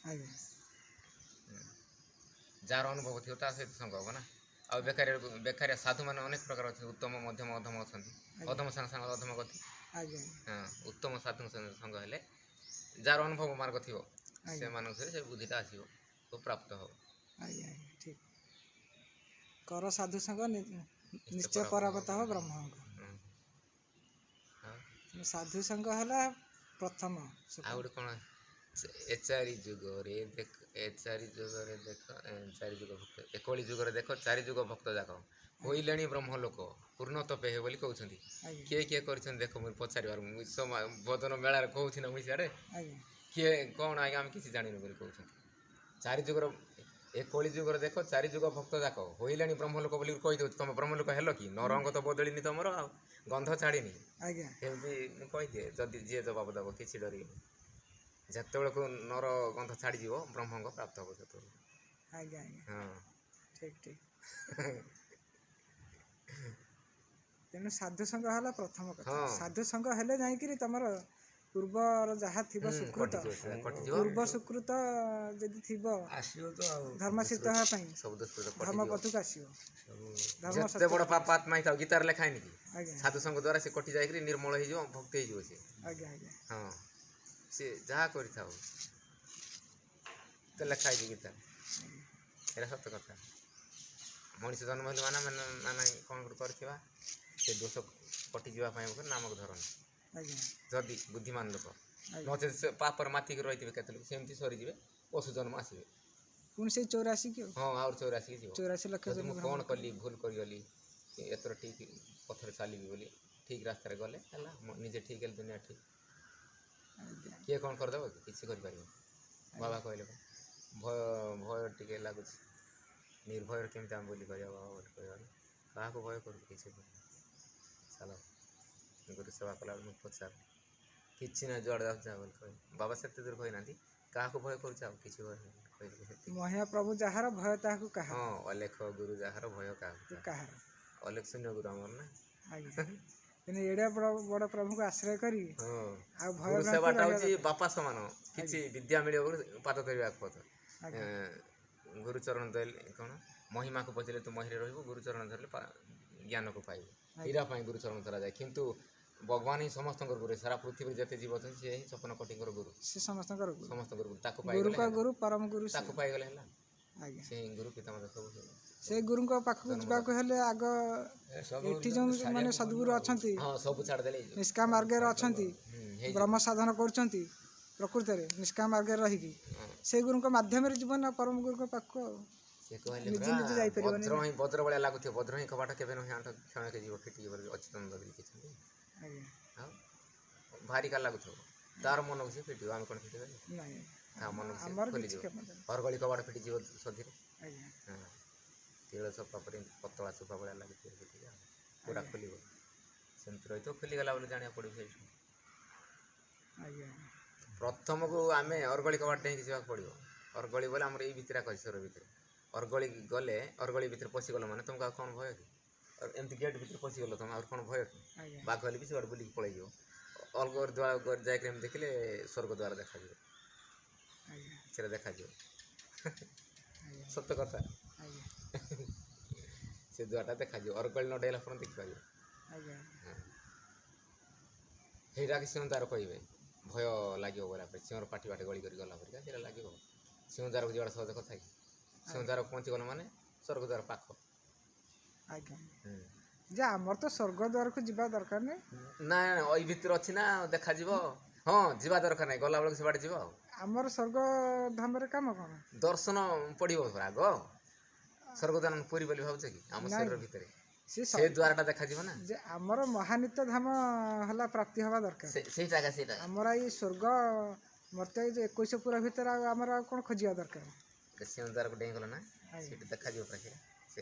ଆଜ୍ଞା। ଯାହାର ଅନୁଭବ ଥିବ ତା ସହିତ ସଙ୍ଗ ହେବ ନା। ଆଉ ବେକାରିଆ ବେକାରିଆ ସାଧୁମାନେ ଅନେକ ପ୍ରକାର ଅଛନ୍ତି, ଉତ୍ତମ, ମଧ୍ୟମ, ଅଧମ ଅଛନ୍ତି। ଆଜ୍ଞା। ଅଧମ ସାଙ୍ଗେ ସାଙ୍ଗ ଅଧମ ଗତି। ଆଜ୍ଞା। ହଁ, ଉତ୍ତମ ସାଧୁଙ୍କ ସଙ୍ଗେ ସଙ୍ଗ ହେଲେ, ଯାହାର ଅନୁଭବ ମାର୍ଗ ଥିବ, ଆଜ୍ଞା। ସେମାନଙ୍କ ସହିତ ସେ ବୁଦ୍ଧିଟା ଆସିବ ଓ ପ୍ରାପ୍ତ ହେବ। ଆଜ୍ଞା ଆଜ୍ଞା, ଠିକ୍। କର ସାଧୁ ସଙ୍ଗ, ନିଶ୍ଚୟ ପରାବତ ହେବ ବ୍ରହ୍ମଙ୍କ। ଆଉ ତେଣୁ ସାଧୁ ସଙ୍ଗ ହେଲା ପ୍ରଥମ ଆଉ ସୋପାନ। ଗୋଟେ କ'ଣ, ଏ ଚାରି ଯୁଗରେ ଦେଖ, ଏ ଚାରି ଯୁଗରେ ଦେଖ, ଏ ଚାରି ଯୁଗ ଭକ୍ତ, ଏ କଳି ଯୁଗରେ ଦେଖ ଚାରି ଯୁଗ ଭକ୍ତ ଯାକ ହୋଇଲେଣି ବ୍ରହ୍ମ ଲୋକ ପୂର୍ଣ୍ଣ ତପେ ହେ ବୋଲି କହୁଛନ୍ତି। ଆଜ୍ଞା। କିଏ କିଏ କରିଛନ୍ତି ଦେଖ, ମୁଁ ପଚାରିବାର ମୁଁ ଭଜନ ମେଳାରେ କହୁଛି ନା ମୁଁ ସିଆଡ଼େ। ଆଜ୍ଞା। କିଏ କ'ଣ ଆଜ୍ଞା, ଆମେ କିଛି ଜାଣିନୁ ବୋଲି କହୁଛନ୍ତି। ଚାରି ଯୁଗର, ଏ କଳି ଯୁଗରେ ଦେଖ ଚାରି ଯୁଗ ଭକ୍ତ ଯାକ ହୋଇଲେଣି ବ୍ରହ୍ମଲୋକ ବୋଲି କହିଦେଉଛି। ତମେ ବ୍ରହ୍ମଲୋକ ହେଲ କି? ନ ରଙ୍ଗ ତ ବଦଳିନି ତମର, ଆଉ ଗନ୍ଧ ଛାଡ଼ିନି। ଆଜ୍ଞା। ଏମିତି ମୁଁ କହିଦିଏ, ଯଦି ଯିଏ ଜବାବ ଦେବ କିଛି ଡରିବିନି। ଯେତେବେଳକୁ ନର ଗନ୍ଧ ଛାଡ଼ିଯିବ, ବ୍ରହ୍ମଙ୍କ ପ୍ରାପ୍ତ ହେବ ସେତେବେଳକୁ। ଆଜ୍ଞା ଆଜ୍ଞା। ହଁ। ଠିକ୍ ଠିକ୍। ତେଣୁ ସାଧୁ ସଙ୍ଗ ହେଲା ପ୍ରଥମ କଥା। ହଁ। ସାଧୁ ସଙ୍ଗ ହେଲେ ଯାଇକିରି ତମର ପୂର୍ବର ଯାହା ଥିବ ସୁକୃତ, କଟିଯିବ, ସେଟା କଟିଯିବ। ପୂର୍ବ ସୁକୃତ ଯଦି ଥିବ ଆସିବ ତ ଆଉ ଧର୍ମ ସିଦ୍ଧ ହେବା ପାଇଁ ସବୁ ଦୁଷ୍କୃତ ଧର୍ମ କଟିଯିବ। ପଥକୁ ଆସିବ। ସବୁ ଧର୍ମ ଯେତେ ସତ୍ୟ ବଡ଼ ପାପ ଆତ୍ମା ହେଇଥାଉ, ଗୀତାରେ ଲେଖା ହେଇନି କି? ଆଜ୍ଞା। ସାଧୁ ସଙ୍ଗ ଦ୍ୱାରା ସେ କଟି ଯାଇକରି ନିର୍ମଳ ହେଇଯିବ, ଭକ୍ତି ହେଇଯିବ ସେ। ଆଜ୍ଞା ଆଜ୍ଞା। ହଁ, ସେ ଯାହା କରିଥାଉ ତ ଲେଖା ହେଇଛି ଗୀତାରେ, ଏଇଟା ସତ କଥା। ମଣିଷ ଜନ୍ମ ହେଲେ ମାନେ ମାନେ କ'ଣ ଗୋଟେ କରିଥିବା, ସେ ଦୋଷ କଟିଯିବା ପାଇଁ ବୋଲି ନାମକୁ ଧରନ୍ତି। ଆଜ୍ଞା। ଯଦି ବୁଦ୍ଧିମାନ ଲୋକ, ଆଜ୍ଞା। ନଚେତ୍ ସେ ପାପରେ ମାତିକି ରହିଥିବେ କେତେ ଲୋକ, ସେମିତି ସରିଯିବେ, ପଶୁ ଜନ୍ମ ଆସିବେ। ପୁଣି ସେଇ 84 କି ଆଉ ହଁ, ଆହୁରି 84 ଯିବ। 84 ଲକ୍ଷ ଯଦି ମୁଁ ଜନ୍ମ କ'ଣ କଲି, ଭୁଲ କରିଗଲି, ଏଥର ଠିକ୍ ପଥରେ ଚାଲିବି ବୋଲି ଠିକ୍ ରାସ୍ତାରେ ଗଲେ ହେଲା। ନିଜେ ଠିକ୍ ହେଲେ ଦୁନିଆ ଠିକ୍। ଆଜ୍ଞା। କିଏ କ'ଣ କରିଦେବ କି? କିଛି କରିପାରିବ? ବାବା କହିଲେ ପା, ଭୟ ଭୟ ଟିକେ ଲାଗୁଛି, ନିର୍ଭୟରେ କେମିତି ଆମେ ବୋଲି କରିବା ବାବା ବୋଲି କହିବାନି। କାହାକୁ ଭୟ କରୁଛୁ? କିଛି କରୁନି। ଚାଲ, ଗୁରୁ ସେବା କଲାବେଳେ ମୁଁ ପଚାରିଲି, କିଛି ନାହିଁ, ଯୁଆଡ଼େ ଯାଉଛି ଯା ବୋଲି କହିଲେ। ବାବା ସେତେ ଦୂର କହିନାହାନ୍ତି, କାହାକୁ ଭୟ କରୁଛ, ଆଉ କିଛି ଭୟ ନାହିଁ କହିଲେ ସେତିକି। ମହିମା ପ୍ରଭୁ ଯାହାର, ଭୟ ତାହାକୁ କାହାର। ହଁ, ଅଲେଖ ଗୁରୁ ଯାହାର, ଭୟ କାହାକୁ ତାହାର। କାହାର। ଅଲେଖ ଶୂନ୍ୟ ଗୁରୁ ଆମର ନା। ଆଜ୍ଞା, କିନ୍ତୁ ଏଡ଼େ ବଡ଼ ବଡ଼ ପ୍ରଭୁଙ୍କୁ ଆଶ୍ରୟ କରି ହଁ। ଆଉ ଭୟ ଗୁରୁ ଭ୍ରାନ୍ତି ସେବାଟା ରହିବା ହେଉଛି ଦରକାର। ବାପା ସମାନ। କିଛି ବିଦ୍ୟା ମିଳିବ ବୋଲି ପାଦ ଧରିବାକୁ ପଥ। ଆଜ୍ଞା। ଗୁରୁଚରଣ ଧରିଲେ କ'ଣ, ମହିମାକୁ ପଚିଲେ ତୁ ମହିରେ ରହିବୁ, ଗୁରୁଚରଣ ଧରିଲେ ଜ୍ଞାନକୁ ପାଇବୁ। ହୀରା ପାଇଁ ଗୁରୁଚରଣ ଧରାଯାଏ, କିନ୍ତୁ ଭଗବାନ ହିଁ ସମସ୍ତଙ୍କର ଗୁରୁ। ସାରା ପୃଥିବୀରେ ଯେତେ ଜୀବ ଅଛନ୍ତି, ସେ ହିଁ 56 କୋଟିଙ୍କର ଗୁରୁ। ସେ ସମସ୍ତଙ୍କର ଗୁରୁ। ସମସ୍ତଙ୍କର ଗୁରୁ। ତାକୁ ପାଇଗଲେ ଗୁରୁଙ୍କ ହେଲା। ଗୁରୁ ପରମ ଗୁରୁ ସେ। ତାକୁ ପାଇଗଲେ ହେଲା। ଆଜ୍ଞା। ସେ ହିଁ ଗୁରୁ, ପିତାମାତା ସବୁ ସେ। ସେ ଗୁରୁଙ୍କ ପାଖକୁ ଯିବାକୁ ହେଲେ ଆଗ ଏ ସବୁ ଏଠି ଯେଉଁ ମାନେ ଛାଡ଼ିବାକୁ ସଦ୍ଗୁରୁ ପଡ଼ିବ ଆଉ। ଅଛନ୍ତି, ହଁ, ସବୁ ଛାଡ଼ିଦେଲେ ହେଇଯିବ। ନିଷ୍କାମ ମାର୍ଗରେ ଅଛନ୍ତି, ହେଇଯିବ। ବ୍ରହ୍ମ ସାଧନ କରୁଛନ୍ତି ପ୍ରକୃତରେ ନିଷ୍କାମ ମାର୍ଗରେ ରହିକି, ହଁ। ସେଇ ଗୁରୁଙ୍କ ମାଧ୍ୟମରେ ଯିବ ନା ପରମ ଗୁରୁଙ୍କ ପାଖକୁ। ଆଉ ସେ କହିଲେ ନିଜେ ପରା, ନିଜେ ଯାଇପାରିବନି। ବଜ୍ର ହିଁ ବଜ୍ର ଭଳିଆ ଲାଗୁଥିବ, ବଜ୍ର ହିଁ କବାଟ କେବେ ନୁହେଁ ଆଣ୍ଠ କ୍ଷଣକେ ଯିବ ଫିଟିଯିବ ବୋଲି ଅଚ୍ୟୁତାନନ୍ଦ ବୋଲି କହିଛନ୍ତି। ଆଜ୍ଞା। ଆଉ ଭାରିକା ଲାଗୁଥିବ, ତାର ମନକୁ ସେ ଫିଟିବ, ଆମେ କ'ଣ ଫିଟିବା? ନାଇଁ। ତା ମନକୁ ସେ ଆମର କିଛି ଖୋଲିଯିବ। କ୍ଷମତା ନାହିଁ। ଅରଗଳି କବାଟ ଫିଟିଯିବ ସଧିରେ। ଆଜ୍ଞା। ହଁ, ତିଳ ଚୋପା ପରି, ପତଳା ଚୋପା ଭଳିଆ ଲାଗୁଥିବ ସେଠିକି, ଆଉ ପୁରା ଆଜ୍ଞା। ଖୋଲିବ, ସେମିତି ରହିଥିବ, ଖୋଲିଗଲା ବୋଲି ଜାଣିବାକୁ ପଡ଼ିବ ସେଇଠୁ। ଆଜ୍ଞା। ପ୍ରଥମକୁ ଆମେ ଅରଗଳି କବାଟ ଡେଇଁକି ଯିବାକୁ ପଡ଼ିବ। ଅରଗଳି ବୋଲେ ଆମର ଏଇ ଭିତରେ ଈଶ୍ୱର ଭିତରେ ଅରଗଳି ଗଲେ, ଅରଗଳି ଭିତରେ ପଶିଗଲ ମାନେ ତୁମକୁ ଆଉ କ'ଣ ଭୟ କି? ଏମିତି ଗେଟ୍ ଭିତରେ ପଶିଗଲ ତମେ, ଆଉ କ'ଣ ଭୟ କି? ଆଜ୍ଞା। ବାଘ ହେଲେ ବି ସିଆଡ଼େ ବୁଲିକି ପଳେଇଯିବ। ଅଲଗା ଦ୍ୱାର ଯାଇକି ଏମିତି ଦେଖିଲେ ସ୍ୱର୍ଗ ଦ୍ୱାର ଦେଖାଯିବ। ଆଜ୍ଞା। ସେଟା ଦେଖାଯିବ। ଆଜ୍ଞା। ସତ କଥା। ଆଜ୍ଞା। ସେ ଦ୍ୱାରଟା ଦେଖାଯିବ, ଅରଗଳି ନ ଡେଇଲା ପର୍ଯ୍ୟନ୍ତ ଦେଖିପାରିବ। ଆଜ୍ଞା। ହଁ, ସେଇଟାକି ସିଂହଦ୍ୱାର କହିବେ। ଭୟ ଲାଗିବ ଗଲା ପରେ, ସିଂହର ପାଟି ବାଟେ ଗଳି କରି ଗଲା ପରିକା ସେଇଟା ଲାଗିବ। ସିଂହଦ୍ୱାରକୁ ଯିବାଟା ସହଜ କଥା କି? ସିଂହଦ୍ୱାରକୁ ପହଞ୍ଚିଗଲ ମାନେ ସ୍ୱର୍ଗଦ୍ୱାର ପାଖ। ଆଜ୍ଞା। ହୁଁ। ଯେ ଆମର ତ ସ୍ୱର୍ଗ ଦ୍ୱାରକୁ ଯିବା ଦରକାର ନାହିଁ। ନା ନା, ଏଇ ଭିତରେ ଅଛି ନା, ଦେଖାଯିବ। ହଁ, ଯିବା ଦରକାର ନାହିଁ, ଗଲା ବେଳକୁ ସେ ବାଟେ ଯିବ ଆଉ। ଆମର ସ୍ୱର୍ଗ ଧାମରେ କାମ କ'ଣ? ଦର୍ଶନ ପଡ଼ିବ ଆଗ। ସ୍ୱର୍ଗଦ୍ୱାର ପୁରୀ ବୋଲି ଭାବୁଛ କି? ଆମ ନାଇଁ। ଶରୀର ଭିତରେ ସେ ସେ ଦ୍ୱାରଟା ଦେଖାଯିବ ନା। ଯେ ଆମର ମହାନିତ୍ୟ ଧାମ ହେଲା ପ୍ରାପ୍ତି ହେବା ଦରକାର। ସେଇଟା ଆଜ୍ଞା, ସେଇଟା। ଆମର ଏଇ ସ୍ୱର୍ଗ ମର୍ତ୍ତ୍ୟ ଏଇ ଯୋଉ 21 ପୁର ଭିତରେ ଆଉ ଆମର ଆଉ କ'ଣ ଖୋଜିବା ଦରକାର? ସିଂହଦ୍ୱାରକୁ ଡେଇଁଗଲ ନା, ଆଜ୍ଞା। ସେଠି ଦେଖାଯିବ ପୁରା ସେ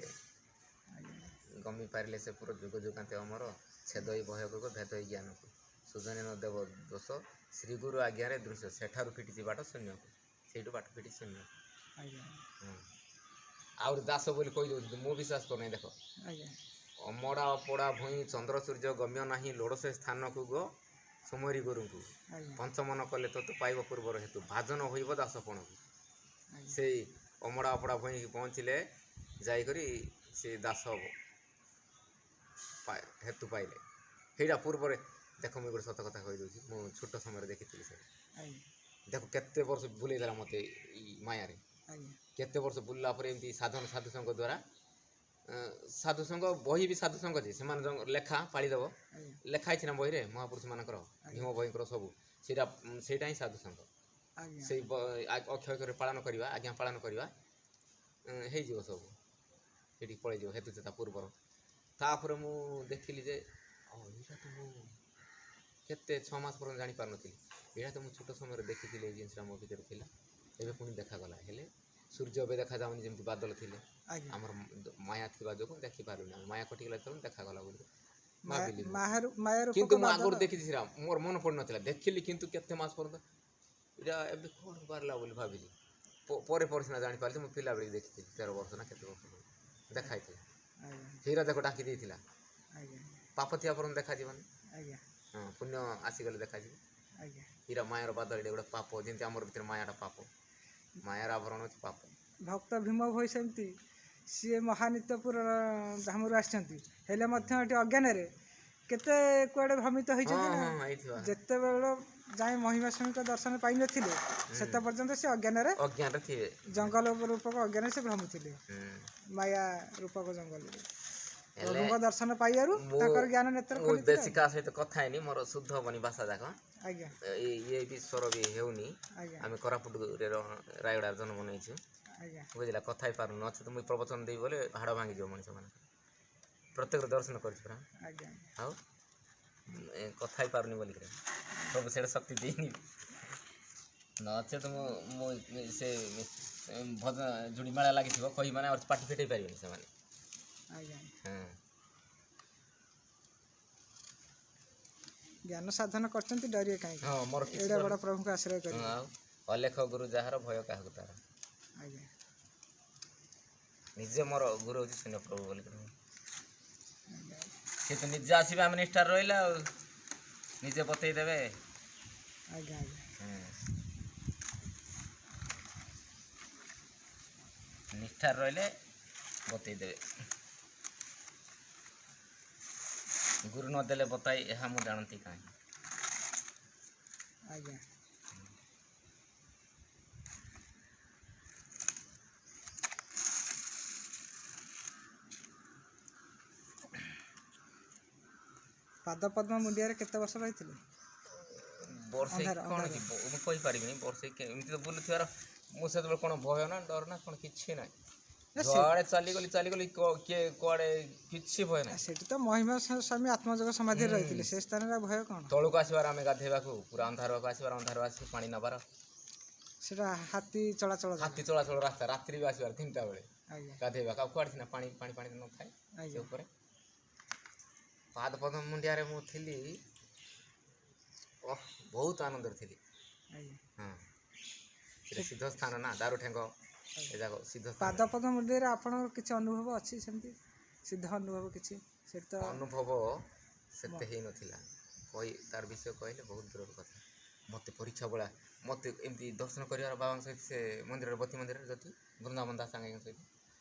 ଆଜ୍ଞା। ଗମି ପାରିଲେ ସେ ପୁର ଯୁଗ ଯୁଗାନ୍ତେ ଅମର, ଛେଦ ଏଇ ଭୟକୁ ଭେଦ ଏଇ ଜ୍ଞାନକୁ, ସୁଜନେ ନ ଦେବ ଦୋଷ, ଶ୍ରୀଗୁରୁ ଆଜ୍ଞାରେ ଦୃଶ୍ୟ, ସେଠାରୁ ଫିଟିଛି ବାଟ ଶୂନ୍ୟକୁ। ସେଇଠୁ ବାଟ ଫିଟିଛି ଶୂନ୍ୟ। ଆଜ୍ଞା। ହଁ, ଆହୁରି ଦାସ ବୋଲି କହିଦେଉଛନ୍ତି, ମୁଁ ବିଶ୍ୱାସ କରୁନାହିଁ, ଦେଖ। ଆଜ୍ଞା। ଅମଡ଼ା ଅପଡ଼ା ଭୂଇଁ ଚନ୍ଦ୍ର ସୂର୍ଯ୍ୟ ଗମ୍ୟ ନାହିଁ, ଲୋଡ଼ ସେ ସ୍ଥାନକୁ ଗୋ ସୁମରି ଗୁରୁଙ୍କୁ। ଆଜ୍ଞା। ପଞ୍ଚମନ କଲେ ତ ତୁ ପାଇବ ପୂର୍ବର ହେତୁ, ଭାଜନ ହୋଇବ ଦାସପଣକୁ। ଆଜ୍ଞା। ସେଇ ଅମଡ଼ା ଅପଡ଼ା ଭୂଇଁକି ପହଞ୍ଚିଲେ ଯାଇକରି ସେ ଦାସ ହେତୁ ପାଇଲେ। ସେଇଟା ପୂର୍ବରେ ଦେଖ, ମୁଁ ଗୋଟେ ସତ କଥା କହିଦେଉଛି, ମୁଁ ଛୋଟ ସମୟରେ ଦେଖିଥିଲି ସେଇଟା। ଆଜ୍ଞା। ଦେଖ, କେତେ ବର୍ଷ ବୁଲେଇଦେଲା ମୋତେ ଏଇ ମାୟାରେ। ଆଜ୍ଞା। କେତେ ବର୍ଷ ବୁଲିଲା ପରେ ଏମିତି ସାଧନ ସାଧୁସଙ୍ଗ ଦ୍ୱାରା, ସାଧୁସଙ୍ଗ ବହି ବି ସାଧୁସଙ୍ଗ ଅଛି, ସେମାନେ ଲେଖା ପାଳିଦେବ। ଆଜ୍ଞା। ଲେଖା ହେଇଛି ନା ବହିରେ ମହାପୁରୁଷମାନଙ୍କର, ଆଜ୍ଞା। ଭୀମ ବହିଙ୍କର ସବୁ, ସେଇଟା ସେଇଟା ହିଁ ସାଧୁସଙ୍ଗ। ଆଜ୍ଞା। ସେଇ ଅକ୍ଷୟ କରି ପାଳନ କରିବା, ଆଜ୍ଞା ପାଳନ କରିବା, ହେଇଯିବ ସବୁ, ସେଠିକି ପଳେଇଯିବ ହେତୁ ତା ପୂର୍ବର। ତାପରେ ମୁଁ ଦେଖିଲି ଯେ ଏଇଟା ତ ମୁଁ କେତେ 6 ମାସ ପର୍ଯ୍ୟନ୍ତ ଜାଣିପାରୁନଥିଲି। ଏଇଟା ତ ମୁଁ ଛୋଟ ସମୟରେ ଦେଖିଥିଲି, ଏଇ ଜିନିଷଟା ମୋ ଭିତରେ ଥିଲା, ଏବେ ପୁଣି ଦେଖାଗଲା। ହେଲେ ସୂର୍ଯ୍ୟ ଏବେ ଦେଖାଯାଉନି ଯେମିତି ବାଦଲ ଥିଲେ। ଆଜ୍ଞା। ଆମର ମାୟା ଥିବା ଯୋଗୁଁ ଦେଖିପାରୁନି ଆମେ। ମାୟା କଟିଗଲା ଯେତେବେଳେ ଦେଖାଗଲା ବୋଲି ଭାବିଲି ମୁଁ। ମାୟା କିନ୍ତୁ ରୂପକ ମୁଁ ଆଗରୁ ବାଦଲ। ଦେଖିଛି ସେଟା, ମୋର ମନେ ପଡ଼ୁନଥିଲା। ଦେଖିଲି କିନ୍ତୁ କେତେ ମାସ ପର୍ଯ୍ୟନ୍ତ ଏଇଟା ଏବେ କ'ଣ ବାହାରିଲା ବୋଲି ଭାବିଲି। ପରେ ପରେ ସିନା ଜାଣିପାରିଲି। ମୁଁ ପିଲାବେଳେ ଦେଖିଥିଲି, 13 ବର୍ଷ ନା କେତେ ବର୍ଷ ଦେଖା ହେଇଥିଲା। ଆଜ୍ଞା। ହୀରା ଦେଖ ଡାକି ଦେଇଥିଲା। ଆଜ୍ଞା। ପାପ ଥିବା ପର୍ଯ୍ୟନ୍ତ ଦେଖାଯିବନି। ଆଜ୍ଞା। ହଁ, ପୁଣ୍ୟ ଆସିଗଲେ ଦେଖାଯିବ। ଆଜ୍ଞା। ହୀରା ମାୟାର ବାଦଲ, ଏଇଟା ଗୋଟେ ପାପ। ଯେମିତି ଆମର ଭିତରେ ମାୟାଟା ପାପ, ମାୟାର ଆବରଣ ଅଛି ପାପ। ଭକ୍ତ ଭୀମ ଭୋଇ ସେମିତି ସିଏ ମହାନିତ୍ୟପୁର ଧାମରୁ ଆସିଛନ୍ତି, ହେଲେ ମଧ୍ୟ ଏଠି ଅଜ୍ଞାନରେ କେତେ କୁଆଡ଼େ ଭ୍ରମିତ ହେଇଛନ୍ତି ନା। ହଁ, ହେଇଥିବା। ଯେତେବେଳେ ଯାଏଁ ମହିମା ସ୍ୱାମୀଙ୍କ ଦର୍ଶନ ପାଇନଥିଲେ, ସେତେ ପର୍ଯ୍ୟନ୍ତ ସେ ଅଜ୍ଞାନରେ ଅଜ୍ଞାନରେ ଥିବେ। ଜଙ୍ଗଲ ରୂପକ ଅଜ୍ଞାନରେ ସେ ଭ୍ରମୁଥିଲେ, ମାୟା ରୂପକ ଜଙ୍ଗଲରେ। ହେଲେ ପ୍ରଭୁଙ୍କ ଦର୍ଶନ ପାଇବାରୁ ତାଙ୍କର ଜ୍ଞାନ ନେତ୍ର ମୁଁ ଖୋଲିଥିଲା। ବେଶୀ କାହା ସହିତ କଥା ହେଇନି, ମୋର ଶୁଦ୍ଧ ହବନି ଭାଷା ଯାକ। ଆଜ୍ଞା। ଇଏ ବି ସ୍ୱର ବି ହେଉନି। ଆଜ୍ଞା। ଆମେ କୋରାପୁଟରେ ରାୟଗଡ଼ାରେ ଜନ୍ମ ନେଇଛୁ। ଆଜ୍ଞା। ବୁଝିଲା, କଥା ହେଇପାରୁନୁ। ନଚେତ ମୁଇଁ ପ୍ରବଚନ ଦେବି ବୋଲେ ହାଡ଼ ଭାଙ୍ଗିଯିବ ମଣିଷମାନେ। ପ୍ରତ୍ୟେକ ଦର୍ଶନ କରିଛି ପୁରା। ଆଜ୍ଞା। ଆଉ କଥା ହେଇପାରୁନି ବୋଲିକିରି ପ୍ରଭୁ ସେଇଟା ଶକ୍ତି ଦେଇନି। ନଚେତ ମୁଁ ସେ ଭଜନ ଯୋଡ଼ି ମେଳା ଲାଗିଥିବ କହି ମାନେ ଆଉ ପାଟି ଫିଟେଇ ପାରିବେନି ସେମାନେ। ଆଜ୍ଞା। ହଁ। ଜ୍ଞାନ ସାଧନ କରିଛନ୍ତି, ଡରିବେ କାହିଁକି? ହଁ, ମୋର କିଛି ଏଇଟା ଡର ବଡ଼ ପ୍ରଭୁଙ୍କ ଆଶ୍ରୟ କରିବେ। ଆଉ ଅଲେଖ ଗୁରୁ ଯାହାର, ଭୟ କାହାକୁ ତାର? ଆଜ୍ଞା। ନିଜେ ମୋର ଗୁରୁ ହେଉଛି ଶୂନ୍ୟ ପ୍ରଭୁ ବୋଲି। ଆଜ୍ଞା। ସେ ତ ନିଜେ ଆସିବେ, ଆମେ ନିଷ୍ଠାରେ ରହିଲେ ଆଉ ନିଜେ ବତେଇ ଦେବେ। ଆଜ୍ଞା ଆଜ୍ଞା। ନିଷ୍ଠାରେ ରହିଲେ ବତେଇ ଦେବେ। ଗୁରୁ ନ ଦେଲେ ବତାଇ, ଏହା ମୁଁ ଜାଣନ୍ତି କାହିଁ? ଆଜ୍ଞା। ପାଦ ପଦ୍ମ ମୁଣ୍ଡିଆରେ କେତେ ବର୍ଷ ରହିଥିଲେ? ବର୍ଷେ। ଅନ୍ଧାର, କ'ଣ ଅନ୍ଧାର। କି ମୁଁ କହିପାରିବିନି। ବର୍ଷେ ଏମିତି ତ ବୁଲୁଥିବାର, ମୁଁ ସେତେବେଳେ କ'ଣ ଭୟ ନା ଡର ନା କ'ଣ କିଛି ନାହିଁ। ନା, ଯୁଆଡ଼େ ଚାଲିଗଲି ଚାଲିଗଲି, କିଏ କୁଆଡ଼େ କିଛି ଭୟ ନାହିଁ। ସେଠି ତ ମହିମା ସ୍ୱାମୀ ଆତ୍ମଯୋଗ ସମାଧିରେ ରହିଥିଲେ, ସେ ସ୍ଥାନରେ ଆଉ ଭୟ କ'ଣ? ତଳକୁ ଆସିବାର, ଆମେ ଗାଧେଇବାକୁ ପୁରା ଅନ୍ଧାରକୁ ଆସିବାର, ଅନ୍ଧାର ଆସି ପାଣି ନେବାର। ସେଟା ହାତୀ ଚଳାଚଳ ଜାଗା। ହାତୀ ଚଳାଚଳ ରାସ୍ତା, ରାତିରେ ବି ଆସିବାର 3ଟା ବେଳେ ଆଜ୍ଞା। ଗାଧେଇବାକୁ। ଆଉ କୁଆଡ଼େ ସିନା ପାଣି ପାଣି ପାଣି ନଥାଏ ସେ ଆଜ୍ଞା। ଉପରେ। ପାଦ ପଦ୍ମ ମୁଣ୍ଡିଆରେ ମୁଁ ଥିଲି, ଓହ, ବହୁତ ଆନନ୍ଦରେ ଥିଲି। ଆଜ୍ଞା। ହଁ, ସେଟା ସିଦ୍ଧ ସ୍ଥାନ ନା, ଦାରୁ ଠେଙ୍ଗ ଏ ଯାକ ସିଦ୍ଧ ସ୍ଥାନ। ପାଦ ପଦ୍ମ ମୁଣ୍ଡିଆରେ ଆପଣଙ୍କର କିଛି ଅନୁଭବ ଅଛି ସେମିତି ସିଦ୍ଧ ଅନୁଭବ କିଛି ସେଠି ତ? ଅନୁଭବ ସେତେ ହେଇନଥିଲା। କହି ତାର ବିଷୟ କହିଲେ ବହୁତ ଦୂରର କଥା। ମୋତେ ପରୀକ୍ଷା ଭଳିଆ ମୋତେ ଏମିତି ଦର୍ଶନ କରିବାର ବାବାଙ୍କ ସହିତ ସେ ମନ୍ଦିରରେ, ବତୀ ମନ୍ଦିରରେ ଯଦି ବୃନ୍ଦାବନ ଦାସ ସାଙ୍ଗଙ୍କ ସହିତ,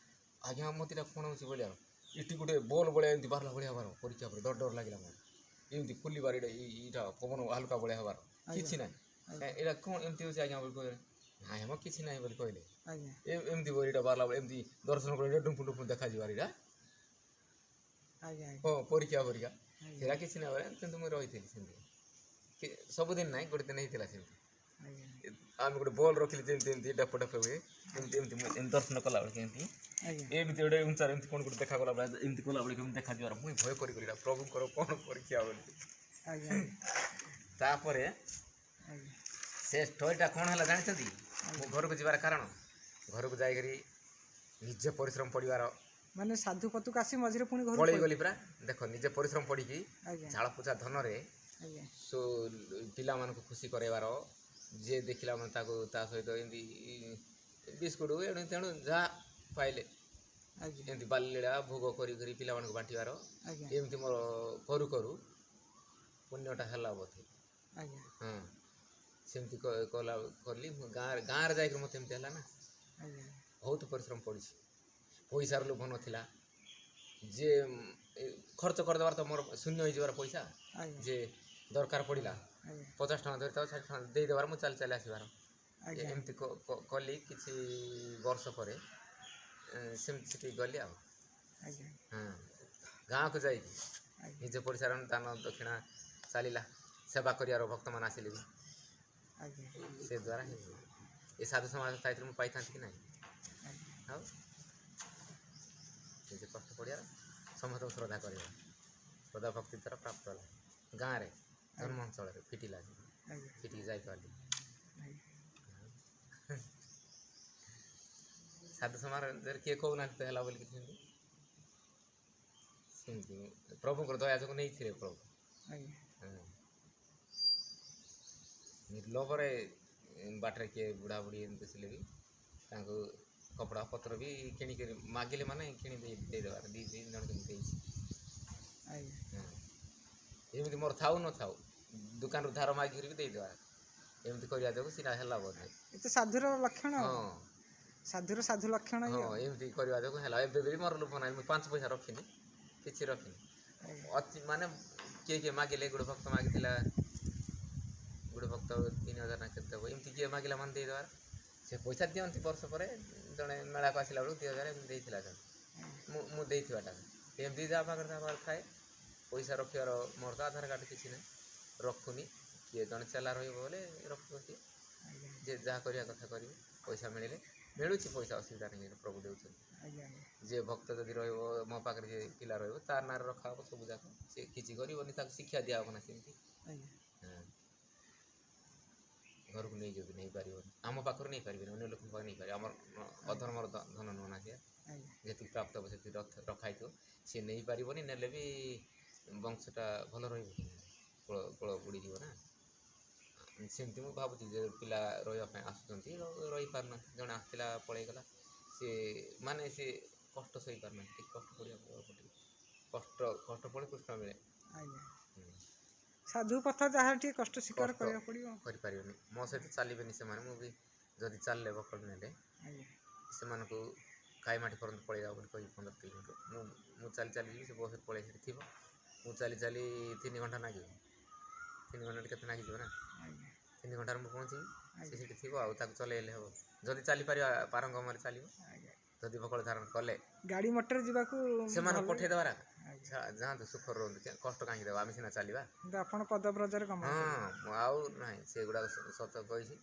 ଆଜ୍ଞା, ମୋତେ ଏଇଟା କ'ଣ ହେଉଛି ବୋଲି, ଆଉ ଏଠି ଗୋଟେ ବଲ୍ ଭଳିଆ ଏମିତି ବାହାରିଲା ଭଳିଆ ହେବାର ପରୀକ୍ଷା ପରେ ଡର ଡର ଲାଗିଲା ମୋର। ଏମିତି ଖୋଲିବାର ଏଇଟା ଏଇଟା ପବନ ହାଲୁକା ଭଳିଆ ହେବାର, କିଛି ନାହିଁ। ଏଇଟା କ'ଣ ଏମିତି ହେଉଛି ଆଜ୍ଞା ବୋଲି କହିଲେ, ନାଇଁ ମ କିଛି ନାହିଁ ବୋଲି କହିଲେ। ଆଜ୍ଞା। ଏମିତି ବୋଲି ଏଇଟା ବାହାରିଲା ବେଳେ ଏମିତି ଦର୍ଶନ କଲେ ଏଇଟା ଡୁମ୍ଫୁ ଡୁମ୍ଫୁ ଦେଖାଯିବାର ଏଇଟା। ଆଜ୍ଞା ଆଜ୍ଞା। ହଁ, ପରୀକ୍ଷା ପରୀକ୍ଷା। ଆଜ୍ଞା। ସେଇଟା କିଛି ନାହିଁ ବୋଲେ, କିନ୍ତୁ ମୁଁ ରହିଥିଲି ସେମିତି ସବୁଦିନ ନାହିଁ, ଗୋଟେ ଦିନ ହେଇଥିଲା ସେମିତି। ଆଜ୍ଞା। ଆମେ ଗୋଟେ ବଲ୍ ରଖିଲି ଯେମିତି ଏମିତି ଡେପ ଡେପ ହୁଏ, ଏମିତି ଏମିତି ମୁଁ ଏମିତି ଦର୍ଶନ କଲାବେଳେ କେମିତି ଆଜ୍ଞା। ଏମିତି ଗୋଟେ ଉଞ୍ଚାରେ ଏମିତି କ'ଣ ଗୋଟେ ଦେଖାଗଲା ବେଳେ, ଏମିତି କଲାବେଳେ କେମିତି ଦେଖାଯିବାର, ମୁଇଁ ଭୟ କରି କରି ଏଇଟା ପ୍ରଭୁଙ୍କର କ'ଣ ପରୀକ୍ଷା ବୋଲି। ଆଜ୍ଞା। ତାପରେ ଆଜ୍ଞା। ସେ ଷ୍ଟୋରିଟା କ'ଣ ହେଲା ଜାଣିଛନ୍ତି? ମୁଁ ଘରକୁ ଯିବାର କାରଣ, ଘରକୁ ଯାଇକରି ନିଜେ ପରିଶ୍ରମ ପଡ଼ିବାର। ମାନେ ସାଧୁ ପତୁକୁ ଆସି ମଝିରେ ପୁଣି ଘରକୁ ପଳେଇ ଗଲି ପୁରା। ଦେଖ, ନିଜେ ପରିଶ୍ରମ ପଡ଼ିକି ଆଜ୍ଞା। ଝାଳ ପୋଛା ଧନରେ ଆଜ୍ଞା। ସୋ ପିଲାମାନଙ୍କୁ ଖୁସି କରାଇବାର, ଯିଏ ଦେଖିଲା ମାନେ ତାକୁ ତା ସହିତ ଏମିତି ବିସ୍କୁଟ ଏଣୁ ତେଣୁ ଯାହା ପାଇଲେ ଆଜ୍ଞା। ଏମିତି ବାଲିଲୀଳା ଭୋଗ କରି କରି ପିଲାମାନଙ୍କୁ ବାଣ୍ଟିବାର। ଆଜ୍ଞା। ଏମିତି ମୋର କରୁ କରୁ ପୁଣ୍ୟଟା ହେଲା ବୋଧେ। ଆଜ୍ଞା। ହଁ, ସେମିତି କଲା କଲି ମୁଁ ଗାଁରେ। ଗାଁରେ ଯାଇକରି ମୋତେ ଏମିତି ହେଲା ନା। ଆଜ୍ଞା। ବହୁତ ପରିଶ୍ରମ ପଡ଼ିଛି। ପଇସାର ଲୋଭ ନଥିଲା ଯେ ଖର୍ଚ୍ଚ କରିଦେବାର ତ ମୋର ଶୂନ୍ୟ ହେଇଯିବାର ପଇସା। ଆଜ୍ଞା। ଯେ ଦରକାର ପଡ଼ିଲା ଆଜ୍ଞା। 50 ଟଙ୍କା ଧରିଥାଉ, 60 ଟଙ୍କା ଦେଇଦେବାର, ମୁଁ ଚାଲି ଚାଲି ଆସିବାର। ଆଜ୍ଞା। ଏମିତି କଲି। କିଛି ବର୍ଷ ପରେ ସେମିତି ସେଠିକି ଗଲି ଆଉ। ଆଜ୍ଞା। ହଁ, ଗାଁକୁ ଯାଇକି ଆଜ୍ଞା। ନିଜ ପଇସାର ଦାନ ଦକ୍ଷିଣା ଚାଲିଲା, ସେବା କରିବାର ଭକ୍ତମାନେ ଆସିଲେ ବି। ଆଜ୍ଞା। ସେ ଦ୍ୱାରା ହେଇଯିବ। ଏ ସାଧୁ ସମାଜ ଥାଇଥିଲେ ମୁଁ ପାଇଥାନ୍ତି କି ନାହିଁ? ଆଜ୍ଞା। ଆଉ ନିଜେ କଷ୍ଟ ପଡ଼ିବାର, ସମସ୍ତଙ୍କୁ ଶ୍ରଦ୍ଧା କରିବା, ଶ୍ରଦ୍ଧା ଭକ୍ତି ଦ୍ୱାରା ପ୍ରାପ୍ତ ହେଲା। ଗାଁରେ ଜନ୍ମ ଅଞ୍ଚଳରେ ଫିଟିଲା। ଆଜ୍ଞା। ସେଠିକି ଯାଇପାରିଲି। ଆଜ୍ଞା। ସାଧୁ ସମାଜରେ କିଏ କହୁନାହାନ୍ତି ତ ହେଲା ବୋଲି କିଛି। ସେମିତି ସେମିତି ପ୍ରଭୁଙ୍କର ଦୟା ଯୋଗୁଁ ନେଇଥିଲେ ପ୍ରଭୁ। ଆଜ୍ଞା। ହଁ। ନିର୍ଲୋଭରେ ବାଟରେ କିଏ ବୁଢ଼ା ବୁଢ଼ୀ ଏମିତି ଥିଲେ ବି ତାଙ୍କୁ କପଡ଼ା ପତ୍ର ବି କିଣିକିରି ମାଗିଲେ ମାନେ କିଣି ଦେଇ ଦେଇଦେବାର। ଦୁଇ ତିନି ଜଣ କେମିତି ଦେଇଛି। ଆଜ୍ଞା। ହଁ, ଏମିତି ମୋର ଥାଉ ନଥାଉ ଦୋକାନରୁ ଧାର ମାଗିକିରି ବି ଦେଇଦେବା। ଏମିତି କରିବା ଯୋଗୁଁ ସେଇଟା ହେଲା ବୋଧେ। ଏ ତ ସାଧୁର ଲକ୍ଷଣ ଆଉ। ହଁ। ସାଧୁର ସାଧୁ ଲକ୍ଷଣ ଇଏ ହଁ। ଆଉ। ଏମିତି କରିବା ଯୋଗୁଁ ହେଲା। ଏବେ ବି ମୋର ଲୋଭ ନାହିଁ। ମୁଁ 5 ପଇସା ରଖିନି, କିଛି ରଖିନି। ଆଜ୍ଞା। ଅତି ମାନେ କିଏ କିଏ ମାଗିଲେ, ଗୋଟେ ଭକ୍ତ ମାଗିଥିଲା, ଗୋଟେ ଭକ୍ତ 3000 ନା କେତେ ଦେବ, ଏମିତି କିଏ ମାଗିଲା ମାନେ ଦେଇଦେବାର। ସେ ପଇସା ଦିଅନ୍ତି ବର୍ଷ ପରେ। ଜଣେ ମେଳାକୁ ଆସିଲା ବେଳକୁ 2000 ଏମିତି ଦେଇଥିଲା ଜଣେ। ଆଜ୍ଞା। ମୁଁ ଦେଇଥିବାଟା ଏମିତି ଯାହା ପାଖରେ ଥାଏ। ପଇସା ରଖିବାର ମୋର ତ ଆଧାର କାର୍ଡ଼ କିଛି ନାହିଁ, ରଖୁନି। କିଏ ଜଣେ ଚେଲା ରହିବ ବୋଲେ ରଖିବ ସିଏ। ଆଜ୍ଞା। ଯେ ଯାହା କରିବା କଥା କରିବେ। ପଇସା ମିଳିଲେ, ମିଳୁଛି ପଇସା, ଅସୁବିଧା ନାହିଁ, ପ୍ରଭୁ ଦେଉଛନ୍ତି। ଆଜ୍ଞା ଆଜ୍ଞା। ଯିଏ ଭକ୍ତ ଯଦି ରହିବ, ମୋ ପାଖରେ ଯିଏ ପିଲା ରହିବ, ତାର ନାଁରେ ରଖାହବ ସବୁ ଯାକ। ସେ କିଛି କରିବନି, ତାକୁ ଶିକ୍ଷା ଦିଆହବ ନା ସେମିତି। ଆଜ୍ଞା। ହଁ, ଘରକୁ ନେଇଯିବ ବି ନେଇପାରିବନି। ଆମ ପାଖରୁ ନେଇପାରିବେନି, ଅନ୍ୟ ଲୋକଙ୍କ ପାଖରୁ ନେଇପାରିବ। ଆମର ଅଧର୍ମର ଧନ ନୁହଁ ନା ସିଏ। ଆଜ୍ଞା। ଯେତିକି ପ୍ରାପ୍ତ ହେବ ସେତିକି ରଖା ହେଇଥିବ। ସିଏ ନେଇପାରିବନି। ନେଲେ ବି ବଂଶଟା ଭଲ ରହିବ କି ନାହିଁ? କୁଳ କୁଳ ବୁଡ଼ିଯିବ ନା। ସେମିତି ମୁଁ ଭାବୁଛି ଯେ ପିଲା ରହିବା ପାଇଁ ଆସୁଛନ୍ତି, ରହିପାରୁନାହାନ୍ତି। ଜଣେ ଆସିଥିଲା, ପଳେଇଗଲା। ସିଏ ମାନେ ସିଏ କଷ୍ଟ ସହିପାରୁନାହାନ୍ତି। ଟିକେ କଷ୍ଟ ପଡ଼ିବାକୁ ଅଳ୍ପ ଟିକେ କଷ୍ଟ, କଷ୍ଟ ପଡ଼େ, କୃଷ୍ଣ ମିଳେ। ଆଜ୍ଞା। ହୁଁ। ସାଧୁ ପଥ ଯାହା ଟିକେ କଷ୍ଟ ସ୍ୱୀକାର କଷ୍ଟ କରିବାକୁ ପଡ଼ିବ। କରିପାରିବେନି, ମୋ ସହିତ ଚାଲିବେନି ସେମାନେ। ମୁଁ ବି ଯଦି ଚାଲିଲେ, ବକଳ ନେଲେ ଆଜ୍ଞା। ସେମାନଙ୍କୁ କାଇମାଟି ପର୍ଯ୍ୟନ୍ତ ପଳେଇ ବୋଲି କହିବି, 15 କିଲୋମିଟର। ମୁଁ ଚାଲି ଚାଲି ଯିବି, ସେ ବସରେ ପଳେଇ ସେଠି ଥିବ। ମୁଁ ଚାଲି ଚାଲି 3 ଘଣ୍ଟା ଲାଗିବ। 3 ଘଣ୍ଟା କେତେ ଲାଗିଯିବ ନା? ଆଜ୍ଞା। 3 ଘଣ୍ଟାରେ ମୁଁ ପହଞ୍ଚିବି, ସେ ଆଜ୍ଞା। ସେଠି ଥିବ। ଆଉ ତାକୁ ଚଲେଇଲେ ହେବ? ଯଦି ଚାଲିପାରିବା ପାରଙ୍ଗମରେ ଚାଲିବ। ଆଜ୍ଞା। ଯଦି ବକଳ ଧାରଣ କଲେ ଗାଡ଼ି ମଟର ଯିବାକୁ ସେମାନଙ୍କୁ ଭଲ। ପଠେଇଦେବାର। ଆଜ୍ଞା। ଯାଆନ୍ତୁ, ସୁଖରେ ରୁହନ୍ତୁ। କଷ୍ଟ କାହିଁକି ଦେବା? ଆମେ ସିନା ଚାଲିବା। କିନ୍ତୁ ଆପଣ ପଦବ୍ରଜରେ ଗମନ ହଁ। କରିବେ। ମୁଁ ଆଉ ନାହିଁ ସେଗୁଡ଼ାକ। ସତ କହିଛି,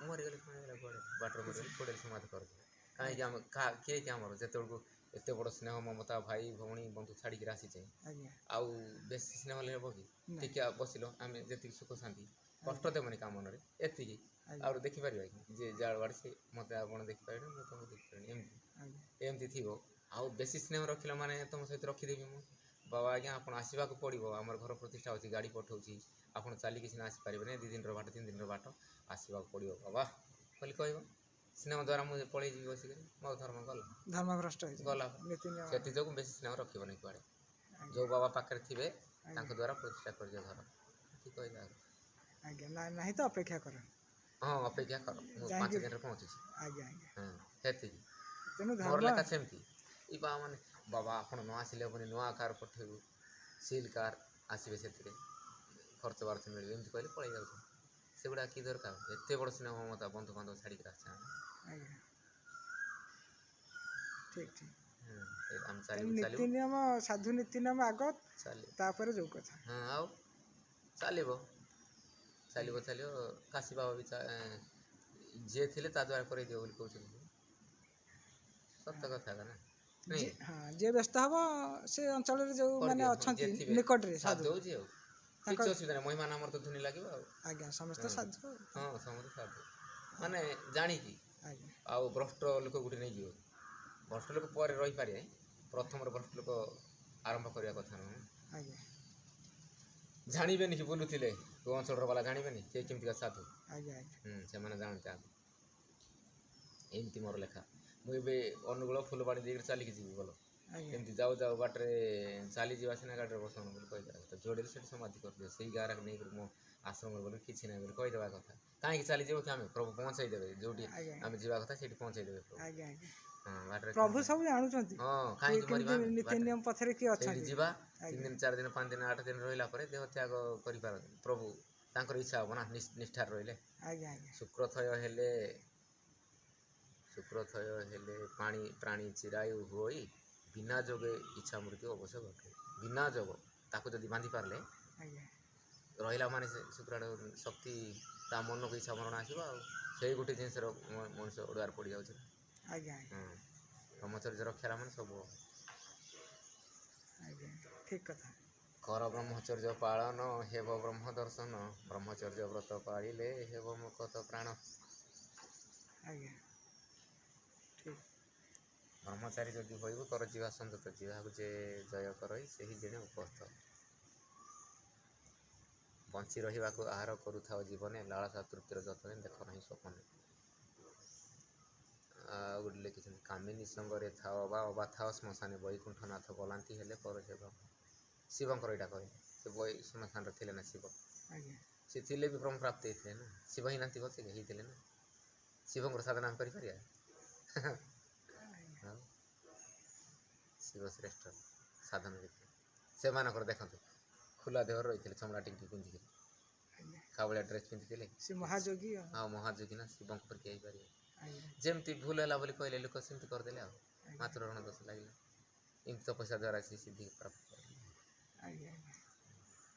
ମରିଗଲେ କଣ ହେଇଗଲା? କୁଆଡ଼େ ବାଟରେ ମରିଗଲେ କୋଡ଼ିଏ ସମାଧି କରିଦେବେ। କାହିଁକି ଆମେ କିଏ କି ଆମର ଯେତେବେଳକୁ ଏତେ ବଡ଼ ସ୍ନେହ ମମତା, ଭାଇ ଭଉଣୀ ବନ୍ଧୁ ଛାଡ଼ିକିରି ଆସିଛେ, ଆଜ୍ଞା। ଆଉ ବେଶୀ ସ୍ନେହ ହେଲେ ହେବ କି? ନାଇଁ। ଟିକେ ଆଉ ବସିଲ, ଆମେ ଯେତିକି ସୁଖ ଶାନ୍ତି, କଷ୍ଟ ଦେବନି କାହା ମନରେ, ଏତିକି। ଆଜ୍ଞା। ଆଉ ଦେଖିପାରିବା କି? ଯେ ଯାହାର ବାଡ଼ି ସେ ମୋତେ ଆପଣ ଦେଖିପାରିବେନି, ମୁଁ ତମକୁ ଦେଖିପାରିବିନି, ଏମିତି। ଆଜ୍ଞା। ଏମିତି ଥିବ। ଆଉ ବେଶୀ ସ୍ନେହ ରଖିଲା ମାନେ ତୁମ ସହିତ ରଖିଦେବି ମୁଁ। ବାବା ଆଜ୍ଞା, ଆପଣ ଆସିବାକୁ ପଡ଼ିବ, ଆମର ଘର ପ୍ରତିଷ୍ଠା ହେଉଛି, ଗାଡ଼ି ପଠାଉଛି, ଆପଣ ଚାଲିକି ସିନା ଆସିପାରିବେନି, 2 ଦିନର ବାଟ, 3 ଦିନର ବାଟ, ଆସିବାକୁ ପଡ଼ିବ ବାବା ବୋଲି କହିବ। ସ୍ନେହ ଦ୍ୱାରା ମୁଁ ପଳେଇଯିବି ବସିକରି, ମୋ ଧର୍ମ ଗଲା। ଧର୍ମଭ୍ରଷ୍ଟ ହେଇଯିବ। ଗଲା। ନୀତି ନିୟମ। ସେଥିଯୋଗୁଁ ବେଶୀ ସ୍ନେହ ରଖିବନି କୁଆଡ଼େ। ଆଜ୍ଞା। ଯେଉଁ ବାବା ପାଖରେ ଥିବେ, ଆଜ୍ଞା। ତାଙ୍କ ଦ୍ୱାରା ପ୍ରତିଷ୍ଠା କରିଦିଅ ଘର, କି କହିବା ଆଉ। ଆଜ୍ଞା, ନାହିଁ ତ ଅପେକ୍ଷା କର। ହଁ, ଅପେକ୍ଷା କର, ମୁଁ ଯାଇକି 5 ଦିନରେ ପହଞ୍ଚୁଛି। ଆଜ୍ଞା ଆଜ୍ଞା। ହଁ, ସେତିକି। ତେଣୁ ମୋର ଧର୍ମ ଲେଖା ସେମିତି। ଏଇ ବା ମାନେ ବାବା ଆପଣ ନ ଆସିଲେ ହେବନି, ନୂଆ କାର୍ ପଠେଇବୁ, ସିଲ୍ କାର୍ ଆସିବେ, ସେଥିରେ ଖର୍ଚ୍ଚ ବାର୍ଚ୍ଚ ମିଳିବ, ଏମିତି କହିଲେ ପଳେଇ ଯାଉଛନ୍ତି। ସେଗୁଡ଼ା କି ଦରକାର? ଏତେ ବଡ଼ ସ୍ନେହ ମମତା, ବନ୍ଧୁବାନ୍ଧବ ଛାଡ଼ିକି ଆସିଛେ ଆମେ। ଆଜ୍ଞା, ଠିକ ଠିକ। ହୁଁ, ଆମେ ତେଣୁ ଚାଲିବୁ। ନୀତି ଚାଲିବୁ। ନିୟମ, ସାଧୁ ନୀତି ନିୟମ ଆଗ, ଚାଲିବ। ତାପରେ ଯୋଉ କଥା। ହଁ, ଆଉ ଚାଲିବ, ଚାଲିବ, ଚାଲିବ। କାଶୀ ବାବା ବି ଯିଏ ଥିଲେ ତା ଦ୍ୱାରା କରେଇଦିଅ ବୋଲି କହୁଛନ୍ତି। ସତ କଥା ନା ନାଇଁ? ହଁ, ଯିଏ ବ୍ୟସ୍ତ ହବ ସେ ଅଞ୍ଚଳରେ ଯୋଉମାନେ କରିଦିଅ, ହଁ, ଅଛନ୍ତି ଯିଏ ଥିବେ ନିକଟରେ ସାଧୁ ସାଧୁ ହଉଛି ଆଉ ତାଙ୍କ କିଛି ଅସୁବିଧା ନାହିଁ। ମହିମା ନାମର ତ ଧୁନି ଲାଗିବ ଆଉ। ଆଜ୍ଞା, ସମସ୍ତେ ହଁ। ସାଧୁ ଆଉ। ହଁ, ସମସ୍ତେ ସାଧୁ ମାନେ ଜାଣିକି। ଆଜ୍ଞା। ଆଉ ଭ୍ରଷ୍ଟ ଲୋକ ଗୋଟେ ନେଇଯିବ। ଭ୍ରଷ୍ଟ ଲୋକ ପରେ ରହିପାରିବେ, ପ୍ରଥମରେ ଭ୍ରଷ୍ଟ ଲୋକ ଆରମ୍ଭ କରିବା କଥା ନୁହେଁ। ଆଜ୍ଞା। ଜାଣିବେନି କି ବୁଲୁଥିଲେ କେଉଁ ଅଞ୍ଚଳର ବାଲା, ଜାଣିବେନି କିଏ କେମିତିକା ସାଧୁ। ଆଜ୍ଞା ଆଜ୍ଞା। ହୁଁ, ସେମାନେ ଜାଣନ୍ତି ଆଗ। ଏମିତି ମୋର ଲେଖା। ମୁଁ ଏବେ ଅନୁଗୁଳ ଫୁଲବାଣୀ ଦେଇକରି ଚାଲିକି ଯିବି ବୋଲ। ଆଜ୍ଞା। ଏମିତି ଯାଉ ଯାଉ ବାଟରେ ଚାଲିଯିବା ସିନା ଗାଡ଼ିରେ ବସନ ବୋଲି କହିଦେଲା ତ ଯୋଡ଼ିରେ ସେଠି ସମାଧି କରିଦିଅ। ସେଇ ଗାଁରେ ନେଇକରି ମୋ ଆଶ୍ରମରେ ବୋଲି କିଛି ନାହିଁ ବୋଲି କହିଦେବା କଥା। କାହିଁକି ଚାଲିଯିବ କି ଆମେ? ପ୍ରଭୁ ପହଞ୍ଚେଇ ଦେବେ ଯୋଉଠି ଆଜ୍ଞା ଆମେ ଯିବା କଥା ସେଇଠି ପହଞ୍ଚେଇ ଦେବେ ପ୍ରଭୁ। ଆଜ୍ଞା ଆଜ୍ଞା ହଁ, ବାଟରେ ପ୍ରଭୁ ସବୁ ଜାଣୁଛନ୍ତି। ହଁ, କିଏ କାହିଁକି ମରିବା କେମିତି ଆମେ ନୀତି ବାଟରେ? ନିୟମ ପଥରେ କିଏ ସେଇଠି ଅଛନ୍ତି। ଯିବା, 3 ଆଜ୍ଞା ଦିନ 4 ଦିନ 5 ଦିନ 8 ଦିନ ରହିଲା ପରେ ଦେହ ତ୍ୟାଗ କରିପାରନ୍ତି ପ୍ରଭୁ। ତାଙ୍କର ଇଚ୍ଛା ହବ ନା ନିଷ୍ଠାରେ ରହିଲେ। ଆଜ୍ଞା ଆଜ୍ଞା ଶୁକ୍ରଥୟ ହେଲେ, ଶୁକ୍ରଥୟ ହେଲେ ପାଣି ପ୍ରାଣୀ ଚିରାୟୁ ହୋଇ ବିନା ଯୋଗେ ଇଚ୍ଛା ମୃତ୍ୟୁ ଅବଶ୍ୟ ଘଟେ। ବିନା ଯୋଗ ତାକୁ ଯଦି ବାନ୍ଧି ପାରିଲେ ଆଜ୍ଞା ରହିଲା ମାନେ ସେ ଶୁକ୍ରାଣୁ ଶକ୍ତି ତା ମନକୁ ଇଚ୍ଛା ମରଣ ଆସିବ। ଆଉ ସେଇ ଗୋଟେ ଜିନିଷର ମଣିଷ ଅଡ଼ୁଆରେ ପଡ଼ିଯାଉଛି ନା। ଆଜ୍ଞା ଆଜ୍ଞା ହଁ, ବ୍ରହ୍ମଚର୍ଯ୍ୟ ରକ୍ଷା ହେଲା ମାନେ ସବୁ ହବ। ଆଜ୍ଞା, ଠିକ କଥା। କର ବ୍ରହ୍ମଚର୍ଯ୍ୟ ପାଳନ ହେବ ବ୍ରହ୍ମ ଦର୍ଶନ, ବ୍ରହ୍ମଚର୍ଯ୍ୟ ବ୍ରତ ପାଳିଲେ ହେବ ମୁକତ ପ୍ରାଣ। ଆଜ୍ଞା, ଠିକ। ବ୍ରହ୍ମଚାରୀ ଯଦି ହୋଇବୁ କର ଯିବା ସନ୍ତତ, ଯିବାକୁ ଯେ ଜୟ କରଇ ସେହି ଜଣେ ଉପସ୍ଥ। ବଞ୍ଚି ରହିବାକୁ ଆହାର କରୁଥାଅ ଜୀବନେ, ଲାଳସା ତୃପ୍ତିର ଯତ୍ନେ ଦେଖ ନାହିଁ ସ୍ୱପ୍ନେ। ଆଉ ଗୋଟେ ଲେଖିଛନ୍ତି, କାମିନୀ ସଙ୍ଗରେ ଥାଅ ବା ଅବା ଥାଅ ଶ୍ମଶାନେ, ବୈକୁଣ୍ଠନାଥ ବଲାନ୍ତି ହେଲେ ପର ସେ ବ୍ରହ୍ମ। ଶିବଙ୍କର ଏଇଟା କହିଲେ, ସେ ବೈ ଶ୍ମଶାନରେ ଥିଲେ ନା ଶିବ। ଆଜ୍ଞା ସେ ଥିଲେ ବି ବ୍ରହ୍ମ ପ୍ରାପ୍ତି ହେଇଥିଲେ ନା। ଶିବ ହେଇନାହାନ୍ତି ବସେ ହେଇଥିଲେ ନା। ଶିବଙ୍କର ସାଧନା ଆମେ କରିପାରିବା? ଆଜ୍ଞା ଆଉ ଶିବ ଶ୍ରେଷ୍ଠ ସାଧନ ଭିତରେ ସେମାନଙ୍କର ଦେଖନ୍ତୁ, ଖୋଲା ଦେହରେ ରହିଥିଲେ, ଚମଡ଼ା ଟିକେ ଟିକେ ପିନ୍ଧିକିରି, ଆଜ୍ଞା ଖାବଳିଆ ଡ୍ରେସ୍ ପିନ୍ଧିଥିଲେ। ସେ ମହାଯୋଗୀ ଆଉ। ହଁ, ମହାଯୋଗୀ ନା, ଶିବଙ୍କ ପରି ହେଇପାରିବେ। ଆଜ୍ଞା ଯେମିତି ଭୁଲ ହେଲା ବୋଲି କହିଲେ ଲୋକ ସେମିତି କରିଦେଲେ ଆଉ ଆଜ୍ଞା ମାତୃରଣ ଦୋଷ ଲାଗିଲା। ଏମିତି ତପସ୍ୟା ଦ୍ୱାରା ସେ ସିଦ୍ଧି ପ୍ରାପ୍ତ କଲେ। ଆଜ୍ଞା ଆଜ୍ଞା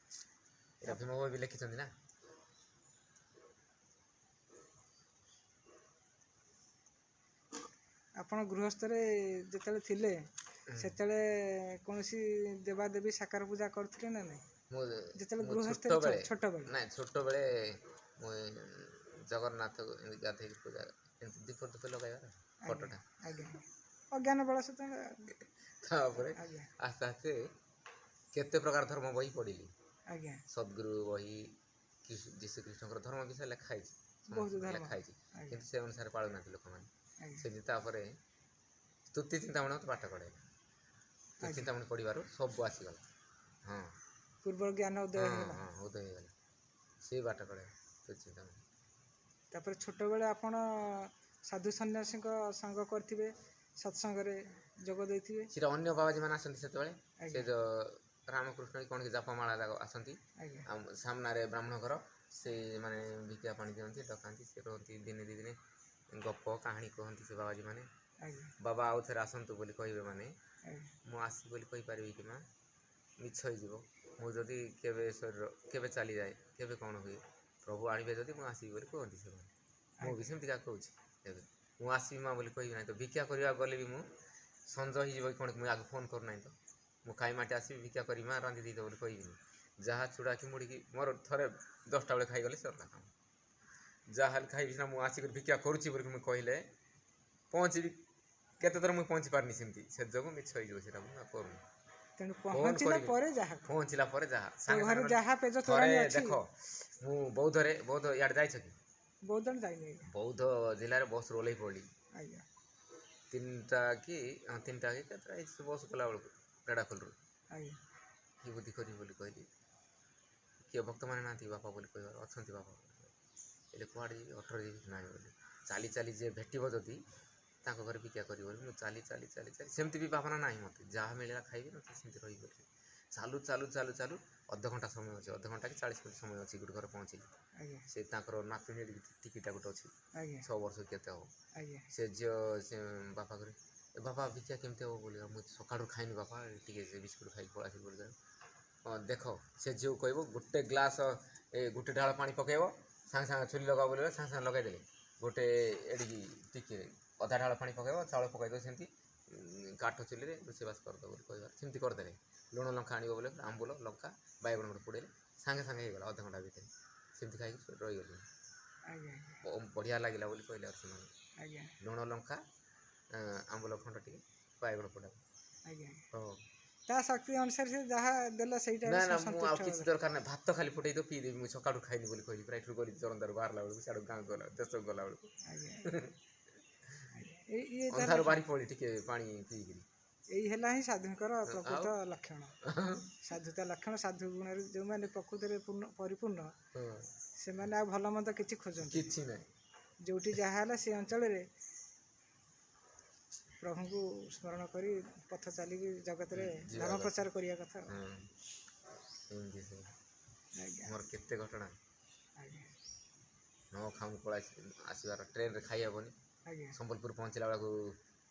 ଏଇଟା ଭୀମ ବି ଲେଖିଛନ୍ତି ନା। ଆପଣ ଗୃହସ୍ଥରେ ଯେତେବେଳେ ଥିଲେ ସେତେବେଳେ କୌଣସି ଦେବାଦେବୀ ସାକାର ପୂଜା କରୁଥିଲେ ନା ନାଇଁ? ମୁଁ ଯେତେବେଳେ ମୁଁ ଗୃହସ୍ଥରେ ଛୋଟବେଳେ, ଛୋଟବେଳେ। ନାଇଁ, ଛୋଟବେଳେ ମୁଁ ଜଗନ୍ନାଥକୁ ଏମିତି ଗାଧେଇକି ପୂଜା, ଏମିତି ଦୀପ ଧୂପ ଲଗାଇବାର ଫଟୋଟା। ଆଜ୍ଞା, ଅଜ୍ଞାନ ବଳ ସେତେବେଳେ। ତାପରେ ଆଜ୍ଞା ଆସ୍ତେ ଆସ୍ତେ କେତେ ପ୍ରକାର ଧର୍ମ ବହି ପଢ଼ିଲି। ଆଜ୍ଞା ସଦ୍ଗୁରୁ ବହି, ଯୀଶୁ ଖ୍ରୀଷ୍ଟଙ୍କର ଧର୍ମ ବିଷୟରେ ଲେଖା ହେଇଛି, ବହୁତ ସମସ୍ତଙ୍କର ଧର୍ମ। ଲେଖା ହେଇଛି, ଆଜ୍ଞା କିନ୍ତୁ ସେ ଅନୁସାରେ ପାଳୁନାହାନ୍ତି ଲୋକମାନେ। ଆଜ୍ଞା ସେମିତି ତାପରେ ସ୍ତୁତି ଚିନ୍ତାମଣି ମୋତେ ପାଠ କଢ଼ାଇଲା। ସ୍ତୁତି ଆଜ୍ଞା। ଚିନ୍ତାମଣି ପଢ଼ିବାରୁ ସବୁ ଆସିଗଲା। ହଁ, ପୂର୍ବର ଜ୍ଞାନ ଉଦୟ ହଁ ହେଇଗଲା। ହଁ, ଉଦୟ ହେଇଗଲା। ସେଇ ବାଟ କଢ଼ାଇଲା ସ୍ତୁତି ଚିନ୍ତାମଣି। ତାପରେ ଛୋଟବେଳେ ଆପଣ ସାଧୁ ସନ୍ନ୍ୟାସୀଙ୍କ ସାଙ୍ଗ କରିଥିବେ, ସତ୍ସଙ୍ଗରେ ଯୋଗ ଦେଇଥିବେ। ସେଟା ଅନ୍ୟ ବାବାଜୀ ମାନେ ଆସନ୍ତି ସେତେବେଳେ, ସେ ଆଜ୍ଞା ଯୋଉ ରାମକୃଷ୍ଣ କି କ'ଣ କି ଜପମାଳା ଯାକ ଆସନ୍ତି। ଆଜ୍ଞା ଆମ ସାମ୍ନାରେ ବ୍ରାହ୍ମଣ ଘର, ସେ ମାନେ ଭିକ୍ଷା ପାଣି ଦିଅନ୍ତି, ଡକାନ୍ତି, ସେ ରୁହନ୍ତି ଦିନେ 2 ଦିନ, ଗପ କାହାଣୀ କୁହନ୍ତି ସେ ବାବାଜୀ ମାନେ। ଆଜ୍ଞା ବାବା ଆଉ ଥରେ ଆସନ୍ତୁ ବୋଲି କହିବେ ମାନେ, ଆଜ୍ଞା ମୁଁ ଆସିବି ବୋଲି କହିପାରିବି କି ମା? ମିଛ ହେଇଯିବ। ମୁଁ ଯଦି କେବେ ଶରୀର କେବେ ଚାଲିଯାଏ, କେବେ କ'ଣ ହୁଏ, ପ୍ରଭୁ ଆଣିବେ ଯଦି ମୁଁ ଆସିବି ବୋଲି କୁହନ୍ତି ସେମାନେ। ମୁଁ ବି ଆଜ୍ଞା ସେମିତିକା କହୁଛି ଏବେ, ମୁଁ ଆସିବି ମା ବୋଲି କହିବି ନାହିଁ ତ। ଭିକ୍ଷା କରିବାକୁ ଗଲେ ବି ମୁଁ ସଞ୍ଜ ହେଇଯିବ କି କ'ଣ, ମୁଁ ଆଗ ଫୋନ୍ କରୁନାହିଁ ତ। ମୁଁ ଖାଇ ମାଟି ଆସିବି, ଭିକ୍ଷା କରିବି ମା, ରାନ୍ଧି ଦେଇଦେବ ବୋଲି କହିବିନି। ଯାହା ଚୁଡ଼ା କି ମୁଢ଼ିକି ମୋର ଥରେ 10ଟା ବେଳେ ଖାଇଗଲେ ସରିଲା କାମ। ଯାହା ହେଲେ ଖାଇବି ସିନା, ମୁଁ ଆସିକରି ଭିକ୍ଷା କରୁଛି ବୋଲି ମୁଁ କହିଲେ ପହଞ୍ଚିବି କେତେ ଥର ମୁଁ ପହଞ୍ଚି ପାରିନି ସେମିତି, ସେ ଯୋଗୁଁ ମିଛ ହେଇଯିବ, ସେଇଟା ମୁଁ ଆଉ କରୁନି। ତେଣୁ ଫୋନ୍ ପହଞ୍ଚିଲା କରିବି। ପରେ ଯାହା ପହଞ୍ଚିଲା ପରେ ଯାହା ତୋ ସାଙ୍ଗେ ଘରେ ସାଙ୍ଗେ ଯାହା ପେଜ ଥରେ ତୋରାଣି ଅଛି। ଦେଖ, ମୁଁ ବୌଦ୍ଧରେ, ବୌଦ୍ଧ ଇଆଡ଼େ ଯାଇଛ କି? ବହୁତ ଜଣ ଯାଇନି ଆଜ୍ଞା। ବୌଦ୍ଧ ଜିଲ୍ଲାରେ ବସ୍ରୁ ଓହ୍ଲେଇ ପଡ଼ିଲି। ଆଜ୍ଞା 3ଟା କି, ହଁ, 3ଟା କି କେତେଟା ହେଇଛି ବସ୍ ଗଲା ବେଳକୁ ରେଢ଼ାଖୋଲରୁ। ଆଜ୍ଞା କି ବୁଦ୍ଧି କରିବି ବୋଲି କହିଲି, କିଏ ଭକ୍ତମାନେ ନାହାନ୍ତି ବାପା ବୋଲି କହିବାର? ଅଛନ୍ତି ବାପା ବୋଲି କହିଲେ। ହେଲେ କୁଆଡ଼େ ଯିବି? ଅଟୋରେ ଯିବି ନାହିଁ ବୋଲି ଚାଲି ଚାଲି ଯିଏ ଭେଟିବ ଯଦି ତାଙ୍କ ଘରେ ଭିକ୍ଷା କରିବ ବୋଲି ମୁଁ ଚାଲି ଚାଲି ଚାଲି ଚାଲି, ସେମିତି ବି ଭାବନା ନାହିଁ ମୋତେ, ଯାହା ମିଳିଲା ଖାଇବି, ନହେଲେ ସେମିତି ରହିବି ବୋଲି ଚାଲୁ ଚାଲୁ ଚାଲୁ ଚାଲୁ ଅଧଘଣ୍ଟା ସମୟ ଅଛି, ଅଧଘଣ୍ଟା କି 40 ମିନିଟ୍ ସମୟ ଅଛି, ଗୋଟେ ଘରେ ପହଞ୍ଚିଲି। ଆଜ୍ଞା ସେ ତାଙ୍କର ନାତୁଣୀ ଟିକିଟା ଗୋଟେ ଅଛି, ଆଜ୍ଞା 6 ବର୍ଷ କେତେ ହେବ। ଆଜ୍ଞା ସେ ଝିଅ ସେ ବାପା ଘରେ, ଏ ବାପା ଭିକ୍ଷା କେମିତି ହେବ ବୋଲି, ମୁଁ ସକାଳୁ ଖାଇନି ବାପା, ଟିକେ ସେ ବିସ୍କୁଟ୍ ଖାଇକି ପଳେଇ ଆସିଲି ବୋଲି କହିବ। ହଁ, ଦେଖ, ସେ ଝିଅକୁ କହିବ ଗୋଟେ ଗ୍ଲାସ୍ ଏ ଗୋଟେ ଢାଳ ପାଣି ପକାଇବ, ସାଙ୍ଗେ ସାଙ୍ଗେ ଚୁଲି ଲଗାଅ ବୋଲି ସାଙ୍ଗେ ସାଙ୍ଗେ ଲଗାଇଦେଲେ। ଗୋଟେ ଏଡ଼ିକି ଟିକେ ଅଧା ଢାଳ ପାଣି ପକାଇବ, ଚାଉଳ ପକାଇଦେବ, ସେମିତି କାଠ ଚୁଲିରେ ରୋଷେଇବାସ କରିଦେବ ବୋଲି କହିବାର ସେମିତି କରିଦେଲେ। ଲୁଣ ଲଙ୍କା ଆଣିବ ବୋଲି ଆମ୍ବୁଲ ଲଙ୍କା ବାଇଗଣ ଗୋଟେ ପୋଡ଼େଇଲେ, ସାଙ୍ଗେ ସାଙ୍ଗେ ହେଇଗଲା ଅଧଘଣ୍ଟା ଭିତରେ। ସେମିତି ଖାଇକି ରହିଗଲି। ଆଜ୍ଞା ବଢ଼ିଆ ଲାଗିଲା ବୋଲି କହିଲେ ଆଉ ସେମାନେ। ଆଜ୍ଞା ଲୁଣ ଲଙ୍କା ଆମ୍ବୁଲ ଖଣ୍ଡ ଟିକେ ବାଇଗଣ ପୋଡ଼ା। ଆଜ୍ଞା ହଁ। ତା ଶକ୍ତି ଅନୁସାରେ ସେ ଯାହା ଦେଲା ସେଇଟା ନା ନା, ମୁଁ ଆଉ ସନ୍ତୁଷ୍ଟ କିଛି ହେବା। ଦରକାର ନାହିଁ, ଭାତ ଖାଲି ଫୁଟେଇ ଦିଅ, ପିଇଦେବି, ମୁଁ ସକାଳୁ ଖାଇନି ବୋଲି କହିଲି ପୁରା। ଏଠୁ ଗଲି ଜରନ୍ଦାରୁ ବାହାରିଲା ବେଳକୁ, ସିଆଡ଼ୁ ଗାଁକୁ ଗଲା, ଦେଶକୁ ଗଲା ବେଳକୁ ଆଜ୍ଞା ଆଜ୍ଞା ଇଏ ଅନ୍ଧାରୁ ତାହେଲେ ବାହାରି ପଡ଼ି ଟିକେ ପାଣି ପିଇକିରି। ଏଇ ହେଲା ହିଁ ସାଧୁଙ୍କର ଆଉ ପ୍ରକୃତ ଲକ୍ଷଣ। ସାଧୁତା ଲକ୍ଷଣ, ସାଧୁ ଗୁଣରେ ଯେଉଁମାନେ ପ୍ରକୃତରେ ପୂର୍ଣ୍ଣ ପରିପୂର୍ଣ୍ଣ, ହଁ, ସେମାନେ ଆଉ ଭଲ ମନ୍ଦ କିଛି ଖୋଜନ୍ତି, କିଛି ନାହିଁ। ଯେଉଁଠି ଯାହା ହେଲା ସେ ଅଞ୍ଚଳରେ ପ୍ରଭୁଙ୍କୁ ସ୍ମରଣ କରି ପଥ ଚାଲିକି ଜଗତରେ ଯିବା ଧର୍ମ କଥା। ପ୍ରଚାର କରିବା କଥା ଆଉ। ହଁ, ଏମିତି ସବୁ। ଆଜ୍ଞା। ମୋର କେତେ ଘଟଣା। ଆଜ୍ଞା। ନ ଖାଉ ପଳାଇ ଆସିବାର, ଟ୍ରେନରେ ଖାଇ ହେବନି। ଆଜ୍ଞା। ସମ୍ବଲପୁର ପହଞ୍ଚିଲା ବେଳକୁ,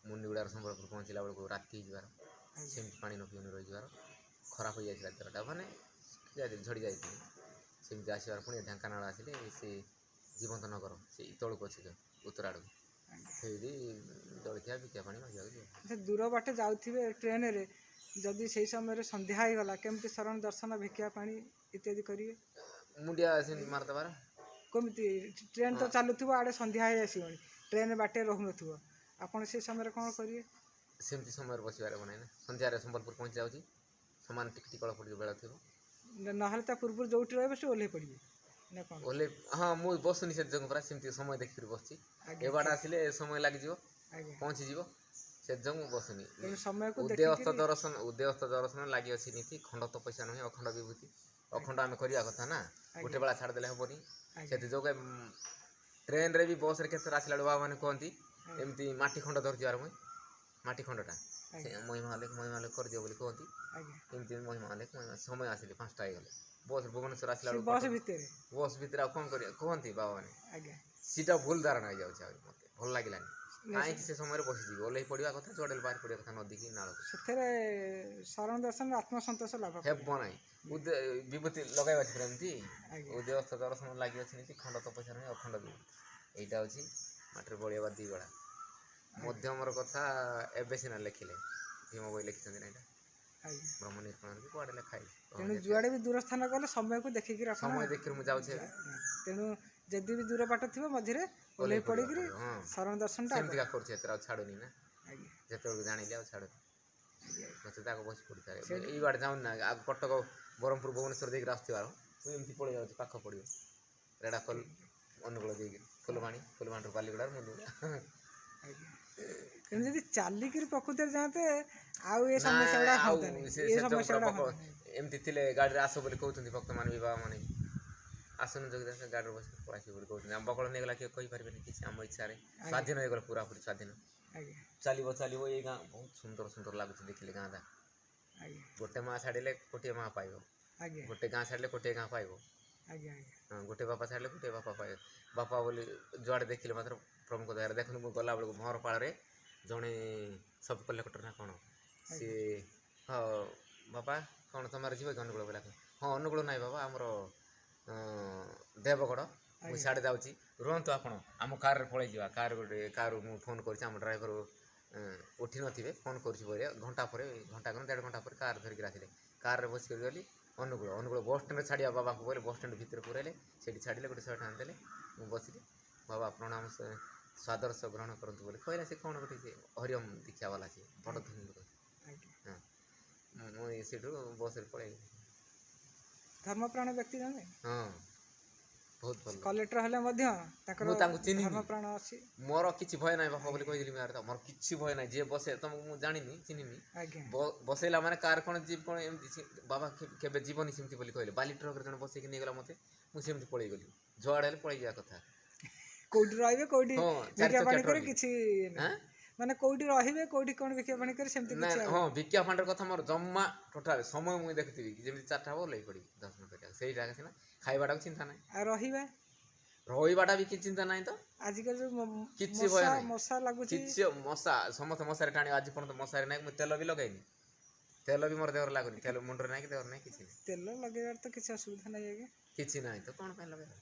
ମୁଣ୍ଡିଗୁଡ଼ାର ସମ୍ବଲପୁର ପହଞ୍ଚିଲା ବେଳକୁ ରାତି ହେଇଯିବାର। ଆଜ୍ଞା। ସେମିତି ପାଣି ନ ପିଉନି ରହିଯିବାର, ଖରାପ ହେଇଯାଇଥିଲା ଦେହଟା, ମାନେ ଯାଇଥିଲି ଝଡ଼ି ଯାଇଥିଲି। ସେମିତି ଆସିବାର, ପୁଣି ଢେଙ୍କାନାଳ ଆସିଲେ ସେ ଜୀବନ୍ତ ନଗର ସେଇ ତଳକୁ ଅଛି ଯୋଉ ଉତ୍ତର ଆଡ଼କୁ, ଆଜ୍ଞା। ସେଇଠି ଜଳଖିଆ ଭିକ୍ଷା ପାଣି ମାଗିବାକୁ ଯିବ। ଆଚ୍ଛା, ଦୂର ବାଟ ଯାଉଥିବେ ଟ୍ରେନରେ, ଯଦି ସେଇ ସମୟରେ ସନ୍ଧ୍ୟା ହେଇଗଲା, କେମିତି ଶରଣ ଦର୍ଶନ ଭିକ୍ଷା ପାଣି ଇତ୍ୟାଦି କରିବେ? ମୁଣ୍ଡିଆ ସେମିତି ମାରିଦେବାର। କେମିତି? ଟ୍ରେନ୍ ତ ହଁ। ଚାଲୁଥିବ, ଆଡ଼େ ସନ୍ଧ୍ୟା ହେଇ ଆସିବଣି, ଟ୍ରେନ୍ ବାଟେ ରହୁନଥିବ, ଆପଣ ସେ ସମୟରେ କ'ଣ କରିବେ? ସେମିତି ସମୟରେ ବସିବାର ନାହିଁ ନା, ସନ୍ଧ୍ୟାରେ ସମ୍ବଲପୁର ପହଞ୍ଚି ଯାଉଛି, ସମାନ ଟିକେ ଟିକେ ଅଳ୍ପ ଟିକେ ବେଳ ଥିବ। ନହେଲେ ତା ପୂର୍ବରୁ ଯୋଉଠି ରହିବେ ସେ ଓହ୍ଲେଇ ପଡ଼ିବେ ନା କ'ଣ? ଓହ୍ଲେଇ, ହଁ, ମୁଁ ବସୁନି ସେ ଯୋଗୁଁ ପରା, ସେମିତି ସମୟ ଦେଖିକରି ବସିଛି। ଆଜ୍ଞା ଏ ବାଟ ଆସିଲେ ସମୟ ଲାଗିଯିବ, ଆଜ୍ଞା ପହଞ୍ଚିଯିବ, ସେ ଯୋଗୁଁ ମୁଁ ବସୁନି। ତେଣୁ ସମୟକୁ ଉଦୟସ୍ତ ଦେଖିକିରି ଦର୍ଶନ, ଉଦୟସ୍ତ ଦର୍ଶନ ଲାଗିଅଛି ନୀତି, ଖଣ୍ଡ ତ ପଇସା ନୁହେଁ ଅଖଣ୍ଡ ବିଭୂତି। ଅଖଣ୍ଡ ଆମେ କରିବା କଥା ନା, ଗୋଟେ ଆଜ୍ଞା ବେଳା ଛାଡ଼ିଦେଲେ ହେବନି। ଆଜ୍ଞା ସେଥି ଯୋଗୁଁ ଟ୍ରେନରେ ବି ବସ୍ରେ କେତେଥର ଆସିଲା ବେଳକୁ ବାବା ମାନେ କୁହନ୍ତି, ଆଜ୍ଞା ଏମିତି ମାଟି ଖଣ୍ଡ ଧରିଯିବାର, ମୁଇଁ ମାଟି ଖଣ୍ଡଟା ସେ ଆଜ୍ଞା ମହିମା ଅଲେଖ ମହିମା ଅଲେଖ କରିଦିଅ ବୋଲି କୁହନ୍ତି। ଆଜ୍ଞା। ଏମିତି ମହିମା ଅଲେଖ ମହିମା, ସମୟ ଆସିଲେ 5ଟା ହେଇଗଲେ ବସ୍ ଭୁବନେଶ୍ୱର ଆସିଲା ସେ ବେଳକୁ, ବସ୍ କଟକ ଭିତରେ, ବସ୍ ଭିତରେ ଆଉ କ'ଣ କରିବା କୁହନ୍ତି ବାବା ମାନେ। ଆଜ୍ଞା। ସେଇଟା ଭୁଲ ଧାରଣା ହେଇଯାଉଛି, ଆହୁରି ମୋତେ ଭଲ ଲାଗିଲାନି। ନାଇଁ, କାହିଁକି ସେ ସମୟରେ ବସିଯିବି? ଓହ୍ଲେଇ ପଡ଼ିବା କଥା, ଯୁଆଡ଼େ ହେଲେ ବାହାରି ପଡ଼ିବା କଥା ନଦୀ କି ନାଳକୁ। ସେଥିରେ ଶରଣ ଦର୍ଶନ ଆତ୍ମସନ୍ତୋଷ ଲାଭ ହେବ କରିବେ। ନାହିଁ। ଉଦୟ ବିଭୂତି ଲଗାଇବା ଅଛି ପୁରା ଏମିତି। ଆଜ୍ଞା। ଉଦୟସ୍ତ ଦର୍ଶନ ଲାଗିଅଛି ନୀତି, ଖଣ୍ଡ ତପସ୍ୟା ନୁହେଁ ଅଖଣ୍ଡ ବିଭୂତି। ଏଇଟା ହେଉଛି ମାଟିରେ ବଳିବା ଦୁଇ ବେଳା। ମଧ୍ୟମର କଥା ଏବେ ସିନା ଲେଖିଲେ, ଭୀମ ବହି ଲେଖିଛନ୍ତି ନା ଏଇଟା। ଆଜ୍ଞା। ବ୍ରହ୍ମ ନିର୍ମାଣ କି କୁଆଡ଼େ ଲେଖା ହେଇଛି। ତେଣୁ ଯୁଆଡ଼େ ବି ଦୂର ସ୍ଥାନ ଗଲେ ସମୟକୁ ଦେଖିକିରି ଆପଣ ସମୟ ଦେଖିକି ମୁଁ ଯାଉଛି ଏବେ। ତେଣୁ ଯଦି ବି ଦୂର ବାଟ ଥିବ, ମଝିରେ ଓହ୍ଲେଇ ପଡ଼ିକିରି ହଁ, ଶରଣ ଦର୍ଶନଟା ଆଗ। ସେମିତିକା କରୁଛି, ଏଥର ଆଉ ଛାଡ଼ୁନି ନା। ଆଜ୍ଞା। ଯେତେବେଳକୁ ଜାଣିଲି ଆଉ ଛାଡ଼ୁନି। ଆଜ୍ଞା। ମୋତେ ତାକୁ ବସି ପଡ଼ିଥାଏ। ସେଇଠି ଏଇ ବାଟେ ଯାଉନି ନା, ଆଗ କଟକ ବ୍ରହ୍ମପୁର ଭୁବନେଶ୍ୱର ଦେଇକି ଆସୁଥିବାର, ମୁଁ ଏମିତି ପଳେଇ ଯାଉଛି, ପାଖ ପଡ଼ିବ ରେଢ଼ାଖୋଲ ଅନୁଗୁଳ ଦେଇକି, ଫୁଲବାଣୀ, ଫୁଲବାଣୀରୁ ବାଲିଗୁଡ଼ାରୁ ମୁଣ୍ଡିଗୁଡ଼ା। ଆଜ୍ଞା, ତେଣୁ ଯଦି ଚାଲିକିରି ପ୍ରକୃତରେ ଯାଆନ୍ତେ ଆଉ ଏ ନା, ସମସ୍ୟା ଗୁଡ଼ା ଆଉ ହୁଅନ୍ତାନି। ସେ ଏ ସେ ସମସ୍ୟା ଯୋଉ ଗୁଡ଼ା ପୁରା ହୁଅନ୍ତାନି। ଏମିତି ଥିଲେ ଗାଡ଼ିରେ ଆସ ବୋଲି କହୁଛନ୍ତି ଭକ୍ତମାନେ, ବିବାହ ମାନେ, ଆସୁନ ଯୋଗୀ ଦାସ, ଗାଡ଼ିରେ ବସିକି ପଳାଇସିବ ବୋଲି କହୁଛନ୍ତି। ଆମ ବକଳ ନେଇଗଲା, କିଏ କହିପାରିବେନି କିଛି। ଆମ ଇଚ୍ଛାରେ ଆଜ୍ଞା ସ୍ୱାଧୀନ ହେଇଗଲା, ପୁରାପୁରି ସ୍ୱାଧୀନ। ଆଜ୍ଞା। ଚାଲିବ ଚାଲିବ, ଏଇ ଗାଁ ବହୁତ ସୁନ୍ଦର ସୁନ୍ଦର ଲାଗୁଛି ଦେଖିଲେ ଗାଁଟା। ଆଜ୍ଞା। ଗୋଟେ ମା ଛାଡ଼ିଲେ ଗୋଟିଏ ମା ପାଇବ। ଆଜ୍ଞା। ଗୋଟେ ଗାଁ ଛାଡ଼ିଲେ ଗୋଟିଏ ଗାଁ ପାଇବ। ଆଜ୍ଞା ଆଜ୍ଞା। ହଁ, ଗୋଟେ ବାପା ଛାଡ଼ିଲେ ଗୋଟିଏ ବାପା ପାଇବ। ବାପା ବୋଲି ଯୁଆଡ଼େ ଦେଖିଲେ ମାତ୍ର ପ୍ରମୁଖ ଦୟାରେ। ଦେଖନ୍ତୁ, ମୁଁ ଗଲାବେଳକୁ ଭଅଁରପାଳରେ ଜଣେ ସବ୍ କଲେକ୍ଟର ନା କ'ଣ ଆଜ୍ଞା। ସିଏ, ହଁ ବାପା, କ'ଣ ତମର ଯିବ କି ଅନୁଗୁଳ ବୋଇଲା? ହଁ, ଅନୁଗୁଳ ନାହିଁ ବାବା, ଆମର ଦେବଗଡ଼, ମୁଁ ଆଜ୍ଞା। ସିଆଡ଼େ ଯାଉଛି, ରୁହନ୍ତୁ ଆପଣ, ଆମ କାର୍ରେ ପଳେଇ ଯିବା। କାର୍ ଗୋଟେ କାର୍ ମୁଁ ଫୋନ୍ କରିଛି, ଆମ ଡ୍ରାଇଭର ଉଠି ନଥିବେ, ଫୋନ୍ କରୁଛି ବୋଇଲେ ଘଣ୍ଟା ପରେ, ଘଣ୍ଟା କ'ଣ ଦେଢ଼ ଘଣ୍ଟା ପରେ କାର୍ ଧରିକି ଆସିଲେ। କାର୍ରେ ବସିକରି ଗଲି ଅନୁଗୁଳ। ଅନୁଗୁଳ ବସ୍ ଷ୍ଟାଣ୍ଡରେ ଛାଡ଼ିବା ବାବାଙ୍କୁ କହିଲେ, ବସ୍ ଷ୍ଟାଣ୍ଡ ଭିତରେ ପୁରାଇଲେ, ସେଇଠି ଛାଡ଼ିଲେ, ଗୋଟେ 100 ଟଙ୍କା ଦେଲେ, ମୁଁ ବସିଲି। ବାବା ପ୍ରଣାମ ସାଦର ଗ୍ରହଣ କରନ୍ତୁ ବୋଲି କହିଲା। ସେ କ'ଣ ଗୋଟେ ସେ ହରିଓମ ଦୀକ୍ଷା ବାଲା, ସେ ବଡ଼ ଧନୀ ଲୋକ। ଆଜ୍ଞା। ହଁ, ମୁଁ ସେଇଠୁ ବସ୍ରେ ପଳେଇଲି। ଧର୍ମପ୍ରାଣ ବ୍ୟକ୍ତି ଜଣେ। ହଁ, ବହୁତ ଭଲ। କଲେକ୍ଟର ହେଲେ ମଧ୍ୟ ତାଙ୍କର ମୁଁ ତାଙ୍କୁ ଚିହ୍ନିନି। ଧର୍ମପ୍ରାଣ ଅଛି। ମୋର କିଛି ଭୟ ନାହିଁ ବାପା ବୋଲି କହିଥିଲି ମୁଁ, ମୋର କିଛି ଭୟ ନାହିଁ। ଯିଏ ବସେ, ତମକୁ ମୁଁ ଜାଣିନି ଚିହ୍ନିନି, ଆଜ୍ଞା। ବସେଇଲା ମାନେ କାର କ'ଣ ଯିବ କ'ଣ ଏମିତି ବାବା କେବେ ଯିବନି ସେମିତି ବୋଲି କହିଲେ। ବାଲି ଟ୍ରକରେ ଜଣେ ବସେଇକି ନେଇଗଲା ମୋତେ, ମୁଁ ସେମିତି ପଳେଇଗଲି। ଯୁଆଡ଼େ ହେଲେ ପଳେଇ ଯିବା କଥା। କୋଉଠି ରହିବେ, କୋଉଠି ହଁ, ଚାରି ଭିକ୍ଷା ଚକିଆ ପାଣି କରି ଟ୍ରଲି। କିଛି ଇଏ ନାହିଁ। ଆଁ? ମାନେ କୋଉଠି ରହିବେ, କୋଉଠି କ'ଣ ଭିକ୍ଷା ପାଣି କରି, ସେମିତି ନା କିଛି ଆଉ ହଁ, ଭିକ୍ଷା ଫାଣ୍ଡର କଥା ମୋର ଜମା ଟୋଟାଲ। ସମୟ ମୁଁ ଦେଖୁଥିବି କି ଯେମିତି 4ଟା ହବ ଓହ୍ଲେଇ ପଡ଼ିବି ଦର୍ଶନ କରିବାକୁ, ସେଇଟା ସିନା ଖାଇବାଟାକୁ ଚିନ୍ତା ନାହିଁ। ଆଉ ରହିବା? ରହିବାଟା ବି କିଛି ଚିନ୍ତା ନାହିଁ ତ। ଆଜିକାଲି ଯୋଉ କିଛି ଭୟ ମଶା ନାହିଁ। ମଶା ଲାଗୁଛି। କିଛି ମଶା, ସମସ୍ତେ ମଶାରେ ଟାଣିବ। ଆଜି ପର୍ଯ୍ୟନ୍ତ ମଶାରେ ନାହିଁ, ମୁଁ ତେଲ ବି ଲଗେଇନି, ତେଲ ବି ମୋର ଦେହରେ ଲାଗୁନି, ତେଲ ମୁଣ୍ଡରେ ନାହିଁ କି ଦେହରେ ନାହିଁ, କିଛି ନାହିଁ। ତେଲ ଲଗେଇବାର ତ କିଛି ଅସୁବିଧା ନାହିଁ ଆଜ୍ଞା। କିଛି ନାହିଁ ତ କ'ଣ ପାଇଁ ଲଗେଇବା?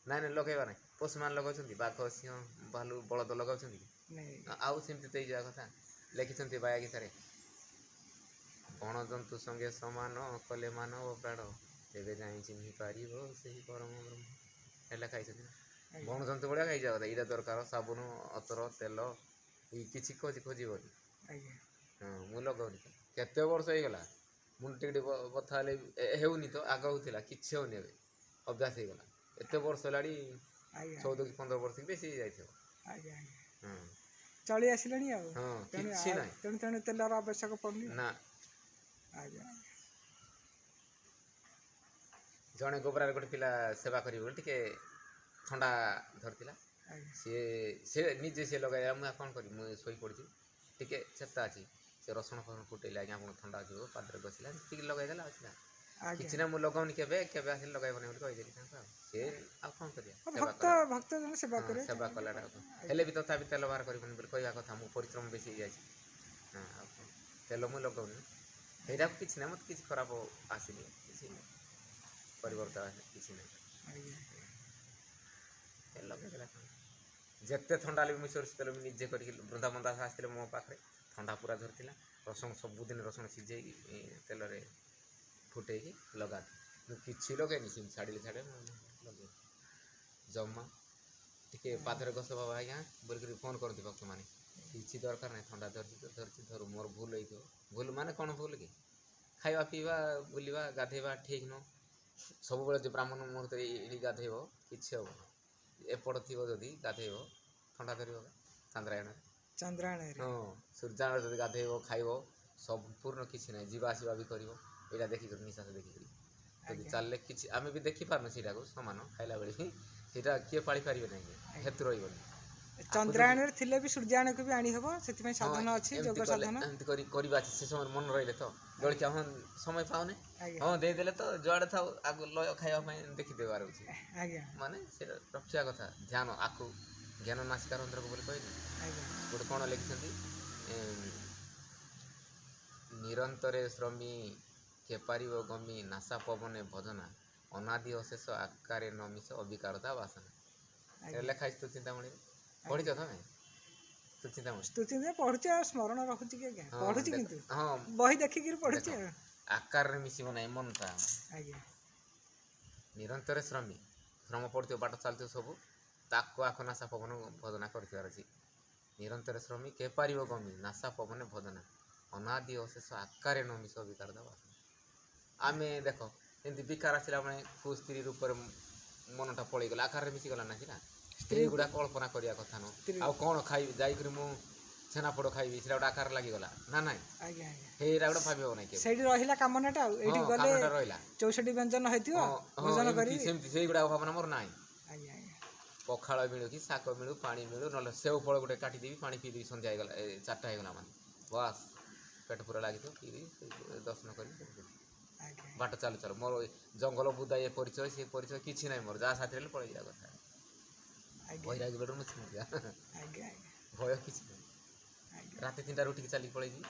ନାଇଁ ନାଇଁ, ଲଗେଇବା ନାହିଁ। ପଶୁମାନେ ଲଗାଉଛନ୍ତି, ବାଘ ସିଂହ ଭାଲୁ ବଳଦ ଲଗାଉଛନ୍ତି କି? ନାଇଁ। ଆଉ ସେମିତି ତ ହେଇଯିବା କଥା। ଲେଖିଛନ୍ତି ବାୟା ଗୀତାରେ, ବଣ ଜନ୍ତୁ ସଙ୍ଗେ ସମାନ କଲେ ମାନବ ପ୍ରାଣ, ତେବେ ଯାଇ ଚିହ୍ନି ପାରିବ ସେହି ପରମ ବ୍ରହ୍ମ। ହେଲା ଖାଇଛନ୍ତି ନା? ଆଜ୍ଞା। ବଣ ଜନ୍ତୁ ଭଳିଆ ହେଇଯିବା କଥା। ଏଇଟା ଦରକାର ସାବୁନ ଅତର ତେଲ ଏଇ କିଛି ଖୋଜିବନି। ଆଜ୍ଞା। ହଁ, ମୁଁ ଲଗାଉନି ତ କେତେ ବର୍ଷ ହେଇଗଲା। ମୁଣ୍ଡ ଟିକେ ଟିକେ ବଥା ହେଲେ ହେଉନି ତ, ଆଗ ହେଉଥିଲା, କିଛି ହେଉନି ଏବେ, ଅଭ୍ୟାସ ହେଇଗଲା ଏତେ ବର୍ଷ ହେଲାଣି। ଆଜ୍ଞା। 14 କି 15 ବର୍ଷ କି ବେଶୀ ହେଇଯାଇଥିବ। ଆଜ୍ଞା ଆଜ୍ଞା। ହଁ। ଚଳି ଆସିଲେଣି ଆଉ। ହଁ, ତେଣୁ କିଛି ନାହିଁ। ତେଣୁ ତେଲର ଆବଶ୍ୟକ ପଡୁନି। ନା। ଆଜ୍ଞା। ଜଣେ ଗୋବରାରେ ଗୋଟେ ପିଲା ସେବା କରିବ ବୋଲି ଟିକେ ଥଣ୍ଡା ଧରିଥିଲା। ସିଏ ସେ ନିଜେ ସିଏ ଲଗାଇଲା। ମୁଁ ଆଉ କ'ଣ କରିବି? ମୁଁ ଶୋଇପଡ଼ିଛି, ଟିକେ ଚେତା ଅଛି। ସେ ରସୁଣ ଫସୁଣ ଫୁଟେଇଲେ, ଆଜ୍ଞା ଆପଣ ଥଣ୍ଡା ଯିବ, ପାଦରେ ଘଷିଲା, ଟିକେ ଲଗାଇଦେଲା ଅଛି ନା। କିଛି ନା, ମୁଁ ଲଗାଉନି, କେବେ କେବେ ଆସିଲେ ଲଗାଇବନି ବୋଲି କହିଦେଲି ତାଙ୍କୁ। ଆଉ ସିଏ ଆଉ କ'ଣ କରିବା? ସେବା ଭକ୍ତ କଲା। ଭକ୍ତ ଜଣେ ସେବା ହଁ, କରେ। ସେବା କଲାଟା ଆଉ କ'ଣ। ହେଲେ ବି ତଥାପି ତେଲ ବାହାର କରିବନି ବୋଲି କହିବା କଥା। ମୁଁ ପରିଶ୍ରମ ବେଶୀ ହେଇଯାଇଛି। ହଁ, ଆଉ କ'ଣ, ତେଲ ମୁଁ ଲଗାଉନି ସେଇଟାକୁ। କିଛି ନାହିଁ, ମୋତେ କିଛି ଖରାପ ଆସିନି, କିଛି ପରିବର୍ତ୍ତନ ଆସିନି, କିଛି ନାହିଁ। ତେଲ ଲଗେଇଦେଲା କ'ଣ, ଯେତେ ଥଣ୍ଡା ହେଲେ ବି ମୁଁ ସୋରିଷ ତେଲ ବି ନିଜେ କରିକି। ବୃନ୍ଦାବନ ଦାସ ଆସିଥିଲେ ମୋ ପାଖରେ, ଥଣ୍ଡା ପୁରା ଧରିଥିଲା। ରସୁଣ ସବୁଦିନ ରସୁଣ ସିଝେଇକି ତେଲରେ ଫୁଟେଇକି ଲଗାନ୍ତି। ମୁଁ କିଛି ଲଗେଇନି, ସେମିତି ଛାଡ଼ିଲେ ଛାଡ଼େ, ମୁଁ ଲଗେଇନି ଜମା। ଟିକେ ପାଦରେ ଘଷ ବାବା ଆଜ୍ଞା ବୋଲିକରି ଫୋନ୍ କରନ୍ତି ଭକ୍ତମାନେ। କିଛି ଦରକାର ନାହିଁ, ଥଣ୍ଡା ଧରିଛି ତ ଧରିଛି, ଧରୁ। ମୋର ଭୁଲ ହେଇଥିବ। ଭୁଲ ମାନେ କ'ଣ ଭୁଲ କି? ଖାଇବା ପିଇବା ବୁଲିବା ଗାଧେଇବା ଠିକ୍ ନୁହଁ। ସବୁବେଳେ ଯଦି ବ୍ରାହ୍ମଣ ମୁହୂର୍ତ୍ତରେ ଏଇଠି ଗାଧେଇବ, କିଛି ହେବନି। ଏପଟ ଥିବ ଯଦି ଗାଧେଇବ, ଥଣ୍ଡା ଧରିବ। ଚାନ୍ଦ୍ରାୟଣରେ। ଚନ୍ଦ୍ରାୟଣରେ। ହଁ, ସୂର୍ଯ୍ୟାୟଣ ଯଦି ଗାଧେଇବ ଖାଇବ, ସମ୍ପୂର୍ଣ୍ଣ କିଛି ନାହିଁ। ଯିବା ଆସିବା ବି କରିବ। ଏଇଟା ଦେଖିକରି, ନିଶ୍ୱାସ ଦେଖିକରି ଯଦି ଚାଲିଲେ କିଛି ଆମେ ବି ଦେଖିପାରୁନୁ ସେଇଟାକୁ ସମାନ। ଖାଇଲା ବେଳେ ବି ସେଇଟା କିଏ ପାଳି ପାରିବେ ନାହିଁ, ହେତୁ ରହିବନି। ଚନ୍ଦ୍ରାୟଣରେ ଥିଲେ ବି ସୂର୍ଯ୍ୟାୟଣକୁ ବି ଆଣି ହବ, ସେଥିପାଇଁ ସାଧନ ଅଛି। ଏମିତି ଯୋଗ କଲେ ସାଧନ। ଏମିତି କରି କରିବା ଅଛି। ସେ ସମୟରେ ମନ ରହିଲେ ତ ଜଳଖିଆ, ହଁ, ସମୟ ପାଉନି। ହଁ, ଦେଇଦେଲେ ତ ଯୁଆଡ଼େ ଥାଉ ଆଗ ଲୟ ଖାଇବା ପାଇଁ ଦେଖିଦେବାର ଅଛି। ମାନେ ସେଇଟା ରଖିବା କଥା ଧ୍ୟାନ। ଆକୁ ଜ୍ଞାନ ନାସିକା ରନ୍ଧ୍ରକୁ ବୋଲି କହିଲି। ଗୋଟେ କ'ଣ ଲେଖିଛନ୍ତି, ନିରନ୍ତରେ ଶ୍ରମୀ କେ ପାରିବ ଗମି ନାସା ପବନେ ଭଜନା, ଅନାଦି ଅଶେଷ ଆକାରେ ନ ମିଶ ଅବିକାରତା ବାସନା। ଏଇଟା ଲେଖା ହେଇଛି ତ ଚିନ୍ତାମଣିରେ। ପଢିଛ ତମେ ତ ଚିନ୍ତାମଣି? ସ୍ତୁତି ପଢୁଛି, ଆଉ ସ୍ମରଣ ରଖୁଛି କି ଆଜ୍ଞା? ହଁ, ପଢୁଛି। ଦେଖ, କିନ୍ତୁ ହଁ, ବହି ଦେଖିକିରି ପଢୁଛି। ଦେଖ। ଆଉ ଆକାରରେ ମିଶିବ ନାହିଁ ମନଟା। ନିରନ୍ତର ଶ୍ରମୀ, ଶ୍ରମ ପଡ଼ୁଥିବ, ବାଟ ଚାଲୁଥିବ ସବୁ, ତାକୁ ଆଖ ନାସା ପବନ ଭଜନା କରିଥିବାର ଅଛି। ନିରନ୍ତର ଶ୍ରମୀ କେ ପାରିବ ଗମି ନାସା ପବନେ ଭଜନା, ଅନାଦି ଅଶେଷ ଆକାରେ ନ ମିଶ ବିକାର ଦେବା। ଆମେ ଦେଖ, ଏମିତି ବିକାର ଆସିଲା ମାନେ କୁ ସ୍ତ୍ରୀ ରୂପରେ ମନଟା ପଳେଇଗଲା, ଆକାରରେ ମିଶିଗଲା ନା ସେଟା। ସ୍ତ୍ରୀ ଗୁଡ଼ା କଳ୍ପନା କରିବା କଥା ନୁହଁ। ସ୍ତ୍ରୀ ଆଉ କ'ଣ ଖାଇବି ଯାଇକରି, ମୁଁ ଛେନାପୋଡ଼ ଖାଇବି, ସେଟା ଗୋଟେ ଆକାର ଲାଗିଗଲା ନା ନାଇଁ? ଆଜ୍ଞା ଆଜ୍ଞା ସେଇଟା ଗୋଟେ ଭାବିବ ନାହିଁ କେବେ। ସେଇଠି ରହିଲା କାମନାଟା। ଆଉ ଏଇଠି ହଁ, ଗଲେ କାମଟା ରହିଲା। 64 ବ୍ୟଞ୍ଜନ ହେଇଥିବ, ହଁ ହଁ ଭୋଜନ ଏମିତି କରିବି। ସେମିତି ସେଇଗୁଡ଼ାକ ଭାବନା ମୋର ନାହିଁ। ଆଜ୍ଞା ଆଜ୍ଞା ପଖାଳ ମିଳୁ କି ଶାଗ ମିଳୁ, ପାଣି ମିଳୁ, ନହେଲେ ସେଉ ଫଳ ଗୋଟେ କାଟିଦେବି, ପାଣି ପିଇଦେବି। ସନ୍ଧ୍ୟା ହେଇଗଲା, 4ଟା ହେଇଗଲା ମାନେ ବାସ୍ ପେଟ ପୁରା ଲାଗିଥିବ, ପିଇଦେବି, ଦର୍ଶନ କରିବି। ବାଟ ଚାଲୁ ଚାଲୁ ମୋର ଜଙ୍ଗଲ ବୁଦା ଇଏ ପରିଚୟ ସିଏ ପରିଚୟ କିଛି ନାହିଁ ମୋର। ଯାହା ସାଥିରେ ହେଲେ ପଳେଇ ଯିବା କଥା। ବୈରାଗୀ ବେଳରୁ ମୁଁ ସେମିତିକା। ଆଜ୍ଞା ଆଜ୍ଞା ଭୟ କିଛି ନାହିଁ। ରାତି 3ଟାରୁ ଉଠିକି ଚାଲିକି ପଳେଇଯିବି।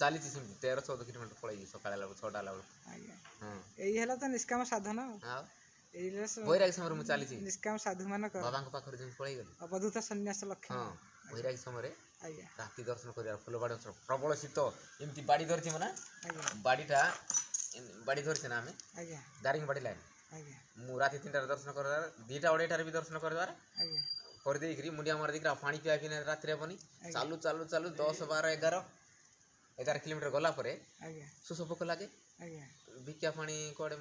ଚାଲିଛି ସେମିତି 13-14 କିଲୋମିଟର ପଳେଇଯିବି ସକାଳ ହେଲା ବେଳକୁ, 6ଟା ହେଲା ବେଳକୁ। ହଁ। ଏଇ ହେଲା ତ ନିଷ୍କାମ ସାଧନ ଆଉ। ଆଉ ଏଇ ହେଲା ବୈରାଗୀ ସମୟରେ ମୁଁ ଚାଲିଛି। ନିଷ୍କାମ ସାଧୁ ମାନଙ୍କର ବାବାଙ୍କ ପାଖରେ ଯେମିତି ପଳେଇଗଲି। ଅବଧୂତ ସନ୍ନ୍ୟାସ ଲକ୍ଷଣ। ହଁ, ବୈରାଗୀ ସମୟରେ ରାତି ଦର୍ଶନ କରିବାର ଫୁଲବାଡ଼ି ଅଞ୍ଚଳ, ପ୍ରବଳ ଶୀତ, ଏମିତି ବାଡ଼ି ଧରିଛି ମାନେ ବାଡ଼ିଟା ବାଡ଼ି ଧରିছে ନା ଆମେ ଦାରିଙ୍ଗବାଡ଼ି ଲାଇନ୍। ମୁଁ ରାତି 3ଟାରେ ଦର୍ଶନ କରିବାର, 2ଟା 2:30ଟାରେ ବି ଦର୍ଶନ କରିବାର କରିଦେଇକିରି, ମୁଣ୍ଡିଆ ମାରି ଦେଇକିରି, ଆଉ ପାଣି ପିଆ ପିଇ ନାହିଁ ରାତିରେ ହେବନି। ଚାଲୁ ଚାଲୁ ଚାଲୁ 10 12 11 କିଲୋମିଟର ଗଲା ପରେ ଶୋଷ ଭୋକ ଲାଗେ। ଭିକ୍ଷା ପାଣି କୁଆଡ଼େ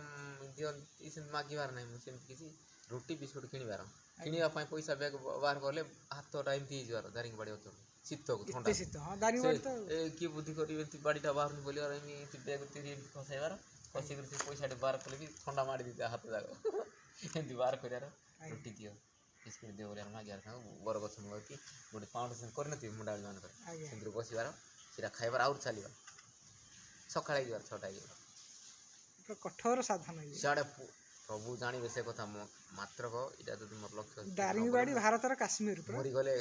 ଦିଅନ୍ତି, ସେମିତି ମାଗିବାର ନାହିଁ। ମୁଁ ସେମିତି କିଛି ରୁଟି ବିସ୍କୁଟ କିଣିବାର, କିଣିବା ପାଇଁ ପଇସା ବ୍ୟାଗ ବାହାର କଲେ ହାତଟା ଏମିତି ହେଇଯିବାର। ଦାରିଙ୍ଗବାଡ଼ି ଅଞ୍ଚଳ ଶୀତକୁ ଥଣ୍ଡା। ଏତେ ଶୀତ? ହଁ, ଦାରିଙ୍ଗବାଡ଼ି ତ। ସେ କିଏ ବୁଦ୍ଧି କରିବେ, ଏମିତି ବାଡ଼ିଟା ବାହାରୁନି ବୋଲିବାର, ଏମିତି ବ୍ୟାଗ ତିରି ଏମିତି ଖସାଇବାର, ଖସିକରି ସେ ପଇସାଟି ବାହାର କଲେ ବି ଥଣ୍ଡା ମାଡ଼ି ଦେଇଥାଏ ହାତ ଯାକ। ଏମିତି ବାହାର କରିବାର, ରୁଟି ଦିଅ ବିସ୍କୁଟ ଦିଅ ବୋଲି ମାଗିବାର ତାଙ୍କୁ। ବରଗଛ ମୂଳ କି ଗୋଟେ ପାଉଁଶ ସେମିତି କରିନଥିବେ ମୁଣ୍ଡାଳି ମାନଙ୍କର, ସେଥିରୁ ବସିବାର, ସେଇଟା ଖାଇବାର, ଆହୁରି ଚାଲିବା, ସକାଳେ ହେଇଯିବାର, 6ଟା ହେଇଯିବାର। ପୁରା କଠୋର ସାଧନ ଇଏ। ସିଆଡ଼େ ପ୍ରଭୁ ଜାଣିବେ ସେ କଥା। ମୋ ମାତ୍ରକ ଏଇଟା ଯଦି ମୋର ଲକ୍ଷ୍ୟ ସ୍ଥିର ନ କଲେ ଦାରିଙ୍ଗବାଡ଼ି ମୁଁ ଭାରତର କାଶ୍ମୀର ପୁରା। ମରିଗଲେ।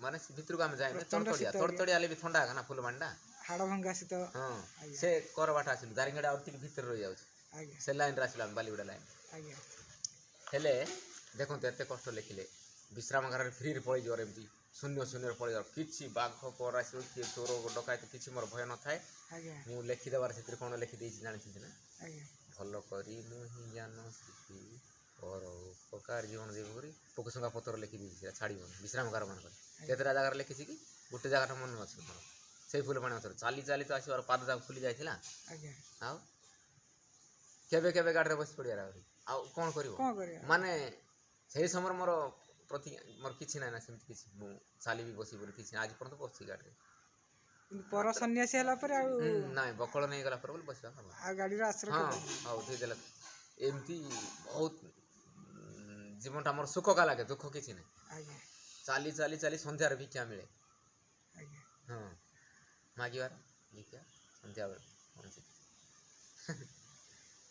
ମାନେ ସେ ଭିତରକୁ ଆମେ ଯାଇନେ। ପ୍ରଚଣ୍ଡ ତଡ଼ତଡ଼ିଆ ଶୀତ ଆଜ୍ଞା। ତଡ଼ତଡ଼ିଆ ହେଲେ ବି ଥଣ୍ଡା ଏକା ନା ଫୁଲବାଣୀଟା। ହାଡ଼ ଭଙ୍ଗା ଶୀତ। ହଁ, ସେ କର ବାଟ ଆସିଲୁ, ଦାରିଙ୍ଗବାଡ଼ି ଆଉ ଟିକେ ଭିତରେ ରହିଯାଉଛି। ସେ ଲାଇନ୍ରେ ଆସିଲୁ ଆମେ, ବାଲିଗୁଡ଼ା ଲାଇନ୍। ହେଲେ ଦେଖନ୍ତୁ, ଏତେ କଷ୍ଟ ଲେଖିଲେ, ବିଶ୍ରାମଗାରରେ ଫ୍ରିରେ ପଳେଇଯିବାର, ଏମିତି ଶୂନ୍ୟ ଶୂନ୍ୟରେ ପଳେଇଯିବାର, କିଛି ବାଘ କର ଆସିବ, କିଏ ଚୋର ଡକାୟତ, କିଛି ମୋର ଭୟ ନଥାଏ। ମୁଁ ଲେଖିଦେବାର ସେଥିରେ କ'ଣ ଲେଖିଦେଇଛି ଜାଣିଛନ୍ତି ନା? ଭଲ କରି ମୁଁ ହିଁ ଜ୍ଞାନ ଶିଖି ପର ଉପକାର ଜୀବନ ଦେବ କରି ପୋକଶୁଙ୍ଗା ପତ୍ର ଲେଖିଦେଇଛି। ସେଇଟା ଛାଡ଼ିବନି ବିଶ୍ରାମଗାର ମାନଙ୍କରେ। କେତେଟା ଜାଗାରେ ଲେଖିଛି କି ଗୋଟେ ଜାଗାଟା ମନେ ଅଛି ମୋର, ସେଇ ଫୁଲବାଣୀ ଅଞ୍ଚଳ। ଚାଲି ଚାଲି ତ ଆସିବାର, ପାଦ ଯାକ ଫୁଲି ଯାଇଥିଲା। ଆଉ କେବେ କେବେ ଗାଡ଼ିରେ ବସି ପଡ଼ିବାର, ଆହୁରି ଆଉ କ'ଣ କରିବ? କ'ଣ କରିବା? ମାନେ ସେଇ ସମୟରେ ମୋର ପ୍ରତି ମୋର କିଛି ନାହିଁ ନା ସେମିତି କିଛି, ମୁଁ ଚାଲିବି ବସିବି ବୋଲି କିଛି ନାହିଁ, ଆଜି ପର୍ଯ୍ୟନ୍ତ ବସିଛି ଗାଡ଼ିରେ। କିନ୍ତୁ ପର ସନ୍ନ୍ୟାସୀ ହେଲା ପରେ ଆଉ ନାଇଁ, ବକଳ ନେଇଗଲା ପରେ ବୋଲି ବସିବା କାମ। ଆଉ ଗାଡ଼ିର ଆଶ୍ରୟ ହଁ କେବେ? ହଉ ଦେଇଦେଲା। ଏମିତି ବହୁତ ଜୀବନଟା ମୋର ସୁଖକା ଲାଗେ, ଦୁଃଖ କିଛି ନାହିଁ। ଆଜ୍ଞା। ଚାଲି ଚାଲି ଚାଲି ସନ୍ଧ୍ୟାରେ ଭିକ୍ଷା ମିଳେ। ଆଜ୍ଞା। ହଁ, ମାଗିବାର ଭିକ୍ଷା ସନ୍ଧ୍ୟାବେଳେ ପହଞ୍ଚି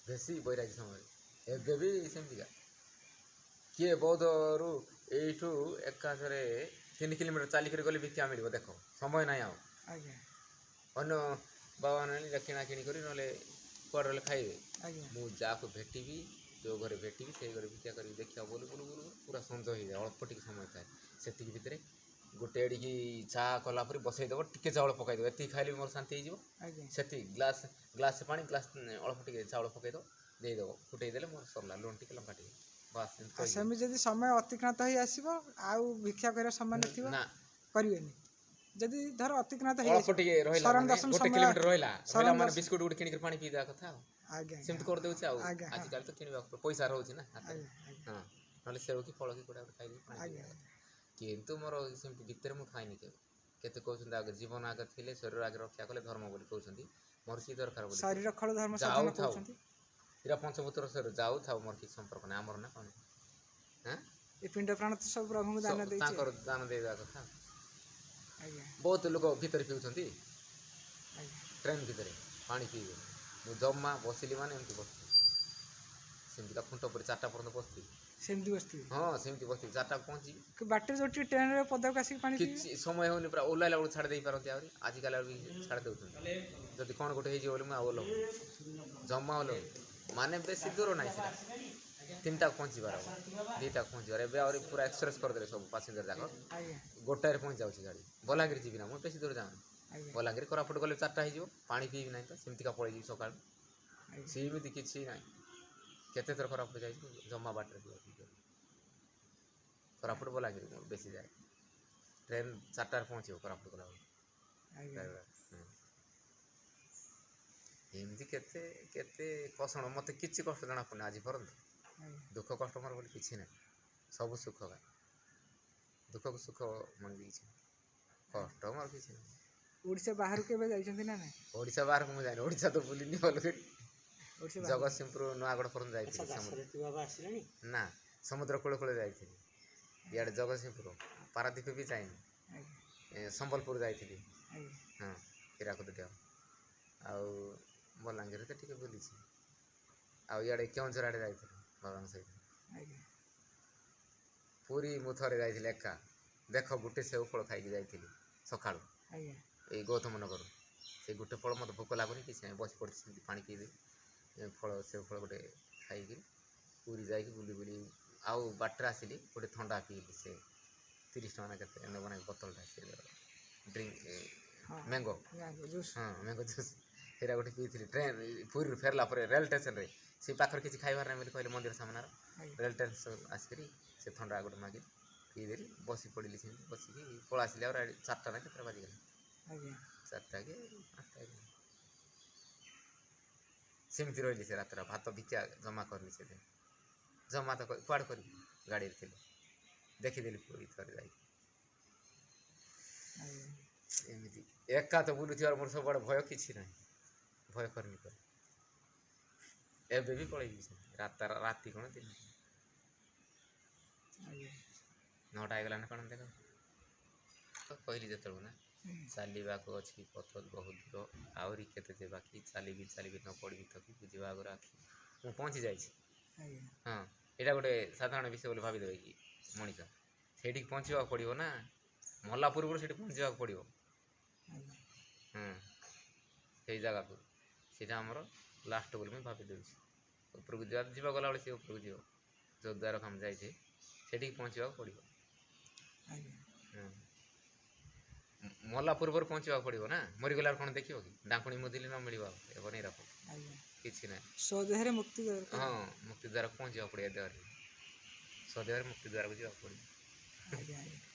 ବେଶୀ ବୈରାଗୀ ସମୟରେ। ଏବେ ବି ସେମିତିକା କିଏ ବୌଦ୍ଧରୁ ଏଇଠୁ ଏକାଥରେ 3 କିଲୋମିଟର ଚାଲିକରି ଗଲେ ଭିକ୍ଷା ମିଳିବ। ଦେଖ ସମୟ ନାହିଁ ଆଉ। ଆଜ୍ଞା। ଅନ୍ୟ ବାବା ମାନେ କିଣା କିଣି କରି ନହେଲେ କୁଆଡ଼େ ରହିଲେ ଖାଇବେ। ଆଜ୍ଞା। ମୁଁ ଯାହାକୁ ଭେଟିବି, ଯେଉଁ ଘରେ ଭେଟିବି ସେଇ ଘରେ ଭିକ୍ଷା କରିକି ଦେଖିବା ବୁଲୁ ବୁଲୁ ବୁଲୁ ପୁରା ସଞ୍ଜ ହେଇଯାଏ। ଅଳ୍ପ ଟିକେ ସମୟ ଥାଏ, ସେତିକି ଭିତରେ ଗୋଟେ ଏଡ଼ିକି ଚା କଲା ପରେ ବସେଇଦେବ, ଟିକେ ଚାଉଳ ପକାଇଦେବ, ଏତିକି ଖାଇଲେ ବି ମୋର ଶାନ୍ତି ହେଇଯିବ। ଆଜ୍ଞା। ସେତିକି ଗ୍ଲାସ୍ ଗ୍ଲାସ୍ ପାଣି, ଗ୍ଲାସ୍ ଅଳ୍ପ ଟିକେ ଚାଉଳ ପକାଇଦେବ, ଦେଇଦେବ, ଫୁଟେଇ ଦେଲେ ମୋର ସରିଲା। ଲୁଣ ଟିକେ, ଲଙ୍କା ଟିକେ, ବାସ୍ ଏମିତି ଆଉ କହିବି। ସେମିତି ଯଦି ସମୟ ଅତିକ୍ରାନ୍ତ ହେଇ ଆସିବ ଆଉ ଭିକ୍ଷା କରିବା ସମୟ ନଥିବ ନା, କରିବେନି? ଯଦି ଧର ଅତିକ୍ରାନ୍ତ ହେଇ ଅଳ୍ପ ଟିକେ ରହିଲା, ଶରଣ ମାନେ ଦର୍ଶନ ଗୋଟେ ସମୟ କିଲୋମିଟର ରହିଲା ଶରଣ ରହିଲା ମାନେ ଦର୍ଶନ ବିସ୍କୁଟ ଗୋଟେ କିଣିକି ପାଣି ପିଇଦେବା କଥା ଆଉ। ଆଜ୍ଞା। ସେମିତି କରିଦେଉଛି ଆଉ। ଆଜ୍ଞା, ହଁ। ଆଜିକାଲି ତ କିଣିବାକୁ ପଇସା ରହୁଛି ନା ହାତରେ। ଆଜ୍ଞା ଆଜ୍ଞା। ହଁ, ନହେଲେ ସେଉ କି ଫଳ କି କୋଉଟା ଗୋଟେ ଖାଇଦେଇ ପାଣି ଆଜ୍ଞା। ପିଇଦେବା କଥା। କିନ୍ତୁ ମୋର ସେମିତି ଭିତରେ ମୁଁ ଖାଇନି କେବେ। କେତେ କହୁଛନ୍ତି ଆଗ ଜୀବନ ଆଗ ଥିଲେ ଶରୀର ଆଗେ ରକ୍ଷା କଲେ ଧର୍ମ ବୋଲି କହୁଛନ୍ତି, ମୋର କି ଦରକାର ବୋଲି। ଶରୀର ଖଳ ଧର୍ମ ସାଧନ ଯାଉଥାଉ। କହୁଛନ୍ତି। ଏଇଟା ପଞ୍ଚଭୂତର ଶରୀର ଯାଉଥାଉ, ମୋର କିଛି ସମ୍ପର୍କ ନାହିଁ। ଆମର ନା କ'ଣ? ହାଁ, ଏ ପିଣ୍ଡ ପ୍ରାଣ ତ ସବୁ ପ୍ରଭୁଙ୍କୁ ଦାନ ଦେଇଛି। ତାଙ୍କର ଦାନ ଦେଇଦେବା କଥା। ଆଜ୍ଞା। ବହୁତ ଲୋକ ଭିତରେ ପିଉଛନ୍ତି। ଆଜ୍ଞା। ଟ୍ରେନ୍ ଭିତରେ ପାଣି ପିଇବେ। ମୁଁ ଜମା ବସିଲି ମାନେ ଏମିତି ବସିଥିବି, ସେମିତିକା ଖୁଣ୍ଟ ଉପରେ 4ଟା ପର୍ଯ୍ୟନ୍ତ ବସିଥିବି। ସେମିତି ବସିଥିବେ? ହଁ, ସେମିତି ବସିଥିବି, 4ଟା ପହଞ୍ଚିବି। କି ବାଟରେ ଯୋଉଠି ଟ୍ରେନରେ ପଦାକୁ ଆସିକି ପାଣି ପିଇବେ? କିଛି ସମୟ ହେଉନି, ପୁରା ଓହ୍ଲାଇଲା ବେଳକୁ ଛାଡ଼ି ଦେଇପାରନ୍ତି। ଆହୁରି ଆଜିକାଲି ଆହୁରି ଛାଡ଼ି ଦେଉଛନ୍ତି। ଯଦି କ'ଣ ଗୋଟେ ହେଇଯିବ ବୋଲି ମୁଁ ଆଉ ଓହ୍ଲାଉନି, ଜମା ଓହ୍ଲାଉନି। ମାନେ ବେଶୀ ଦୂର ନାହିଁ, ସେଟା 3ଟାକୁ ପହଞ୍ଚିବାର ହବ, 2ଟାକୁ ପହଞ୍ଚିବାର। ଏବେ ଆହୁରି ପୁରା ଏକ୍ସପ୍ରେସ୍ କରିଦେଲେ ସବୁ ପାସେଞ୍ଜର ଯାକ। ଆଜ୍ଞା। ଗୋଟାଏରେ ପହଞ୍ଚି ଯାଉଛି ଗାଡ଼ି। ବଲାଙ୍ଗୀର ଯିବି ନା ମୁଁ, ବେଶୀ ଦୂର ଯାଉନି। ଆଜ୍ଞା। ବଲାଙ୍ଗୀର କୋରାପୁଟ ଗଲେ 4ଟା ହେଇଯିବ। ପାଣି ପିଇବି ନାହିଁ ତ ସେମିତିକା ପଳେଇଯିବି ସକାଳୁ। ଆଜ୍ଞା। ସେମିତି କିଛି ନାହିଁ। କେତେ ଥର କୋରାପୁଟ ଯାଇଛି, ଜମା ବାଟରେ ପିଇବା ପିଇ କରିନି। କୋରାପୁଟ ବଲାଙ୍ଗୀର ମୁଁ ବେଶୀ ଯାଏ। ଟ୍ରେନ୍ 4ଟାରେ ପହଞ୍ଚିବ କୋରାପୁଟ ଗଲାବେଳକୁ। ଆଜ୍ଞା। ହୁଁ। ଏମିତି କେତେ କେତେ କଷଣ, ମୋତେ କିଛି କଷ୍ଟ ଜଣାପଡ଼ୁନି ଆଜି ପର୍ଯ୍ୟନ୍ତ। ଆଜ୍ଞା। ଦୁଃଖ କଷ୍ଟ ମୋର ବୋଲି କିଛି ନାହିଁ, ସବୁ ସୁଖ। ଭାଇ, ଦୁଃଖକୁ ସୁଖ ମଣି ଦେଇଛି, କଷ୍ଟ ମୋର କିଛି ନାହିଁ। ଓଡ଼ିଶା ବାହାରକୁ କେବେ ଯାଇଛନ୍ତି ନା ନାହିଁ? ଓଡ଼ିଶା ବାହାରକୁ ମୁଁ ଯାଇନି, ଓଡ଼ିଶା ତ ବୁଲିନି ଭଲ କରି। ଓଡ଼ିଶା ବାହାରକୁ? ଜଗତସିଂହପୁର ନୂଆଗଡ଼ ପର୍ଯ୍ୟନ୍ତ ଯାଇଥିଲି। ସମୁଦ୍ର ନା, ସମୁଦ୍ର କୂଳେ କୂଳେ ଯାଇଥିଲି। ଇଆଡ଼େ ଜଗତସିଂହପୁର, ପାରାଦ୍ୱୀପ ବି ଯାଇନି। ଆଜ୍ଞା। ସମ୍ବଲପୁର ଯାଇଥିଲି। ଆଜ୍ଞା। ହଁ, ହୀରାକୁଦ ଡ୍ୟାମ୍ ଆଉ ବଲାଙ୍ଗୀରରେ ତ ଟିକେ ବୁଲିଛି। ଆଉ ଇଆଡ଼େ କେଉଁଝର ଆଡ଼େ ଯାଇଥିଲି ବାବାଙ୍କ ସହିତ। ଆଜ୍ଞା। ପୁରୀ ମୁଁ ଥରେ ଯାଇଥିଲି ଏକା। ଦେଖ, ଗୋଟେ ସେଉ ଫଳ ଖାଇକି ଯାଇଥିଲି ସକାଳୁ। ଆଜ୍ଞା। ଏଇ ଗୌତମ ନଗର। ସେ ଗୋଟେ ଫଳ, ମୋତେ ଭୋକ ଲାଗୁନି କିଛି ନାହିଁ, ବସି ପଡ଼ିଛି ସେମିତି, ପାଣି ପିଇଦେବି, ଏ ଫଳ ସେଉ ଫଳ ଗୋଟେ ଖାଇକି ପୁରୀ ଯାଇକି ବୁଲି ବୁଲି ଆଉ ବାଟରେ ଆସିଲି, ଗୋଟେ ଥଣ୍ଡା ପିଇଲି। ସେ 30 ଟଙ୍କା ନା କେତେ ନେବ ନା ବୋତଲଟା, ସେ ଡ୍ରିଙ୍କ। ହଁ। ମ୍ୟାଙ୍ଗୋ। Mango juice. ହଁ, ମ୍ୟାଙ୍ଗୋ ଜୁସ୍ ସେଇଟା ଗୋଟେ ପିଇଥିଲି। ଟ୍ରେନ୍ ପୁରୀରୁ ଫେରିଲା ପରେ ରେଳ ଷ୍ଟେସନରେ, ସେ ପାଖରେ କିଛି ଖାଇବାର ନାହିଁ ବୋଲି କହିଲେ ମନ୍ଦିର ସାମ୍ନାର। ଆଜ୍ଞା। ରେଳ ଷ୍ଟେସନ ଆସିକରି ସେ ଥଣ୍ଡା ଗୋଟେ ମାଗି ପିଇଦେଲି, ବସି ପଡ଼ିଲି ସେମିତି, ବସିକି ପଳେଇ ଆସିଲି। ଆଉ 4ଟା ନା କେତେଟା ବାଜିଗଲା। ଆଜ୍ଞା। 4ଟା କି 5ଟା ହେଇଗଲା। ସେମିତି ରହିଲି ସେ ରାତିରେ, ଭାତ ଭିକ୍ଷା ଜମା କରିନି ସେଦିନ, ଜମା ତ କୁଆଡ଼େ କରିବି, ଗାଡ଼ିରେ ଥିଲି, ଦେଖିଦେଲି ପୁରୀ ଥରେ ଯାଇକି। ଆଜ୍ଞା। ଏମିତି ଏକା ତ ବୁଲୁଥିବାର ମୋର ସବୁଆଡ଼େ ଭୟ କିଛି ନାହିଁ, ଭୟ କରିନି କୁଆଡ଼େ। ଏବେ ବି ପଳେଇଯିବି ସେମିତି, ରାତି କ'ଣ ଦିନ କଣ। ଆଜ୍ଞା। 9ଟା ହେଇଗଲା ନା କ'ଣ ଦେଖ ତ। କହିଲି ଯେତେବେଳକୁ ନା, ଚାଲିବାକୁ ଅଛି ପଥ ବହୁତ ଦୂର, ଆହୁରି କେତେ ଯେ ବାକି, ଚାଲିବି ଚାଲିବି ନ ପଡ଼ିବି ଥକି, ବୁଝିବା ଆଗରୁ ଆଖି, ମୁଁ ପହଞ୍ଚି ଯାଇଛି। ଆଜ୍ଞା। ହଁ, ଏଇଟା ଗୋଟେ ସାଧାରଣ ବିଷୟ ବୋଲି ଭାବିଦେବେ କି ମଣିଷ? ସେଇଠିକି ପହଞ୍ଚିବାକୁ ପଡ଼ିବ ନା, ମଲା ପୂର୍ବରୁ ସେଠି ପହଞ୍ଚିବାକୁ ପଡ଼ିବ। ଆଜ୍ଞା। ହଁ, ସେଇ ଜାଗାକୁ, ସେଇଟା ଆମର ଲାଷ୍ଟ ବୋଲି ମୁଁ ଭାବି ଦେଉଛି। ଉପରକୁ ଯିବା ଯିବା ଗଲାବେଳେ ସେ ଉପରକୁ ଯିବ, ଯେଉଁ ଦ୍ୱାରକୁ ଆମେ ଯାଇଛେ ସେଠିକି ପହଞ୍ଚିବାକୁ ପଡ଼ିବ। ଆଜ୍ଞା। ହଁ, ମଲା ପୂର୍ବରୁ ପହଞ୍ଚିବାକୁ ପଡ଼ିବ ନା। ମରିଗଲା ଆଉ କ'ଣ ଦେଖିବ କି? ଡାଙ୍କୁଣି ମୁଦିଲେ ନ ମିଳିବ ଆଉ ହେବ ନିରାପ। ଆଜ୍ଞା। କିଛି ନାହିଁ। ସ୍ୱଦେହରେ ମୁକ୍ତି ଦରକାର। ହଁ, ମୁକ୍ତି ଦ୍ୱାରକୁ ପହଞ୍ଚିବାକୁ ପଡ଼ିବ। ଦେହରେ ସ୍ୱଦେହରେ ମୁକ୍ତି ଦ୍ୱାରକୁ ଯିବାକୁ ପଡ଼ିବ। ଆଜ୍ଞା ଆଜ୍ଞା।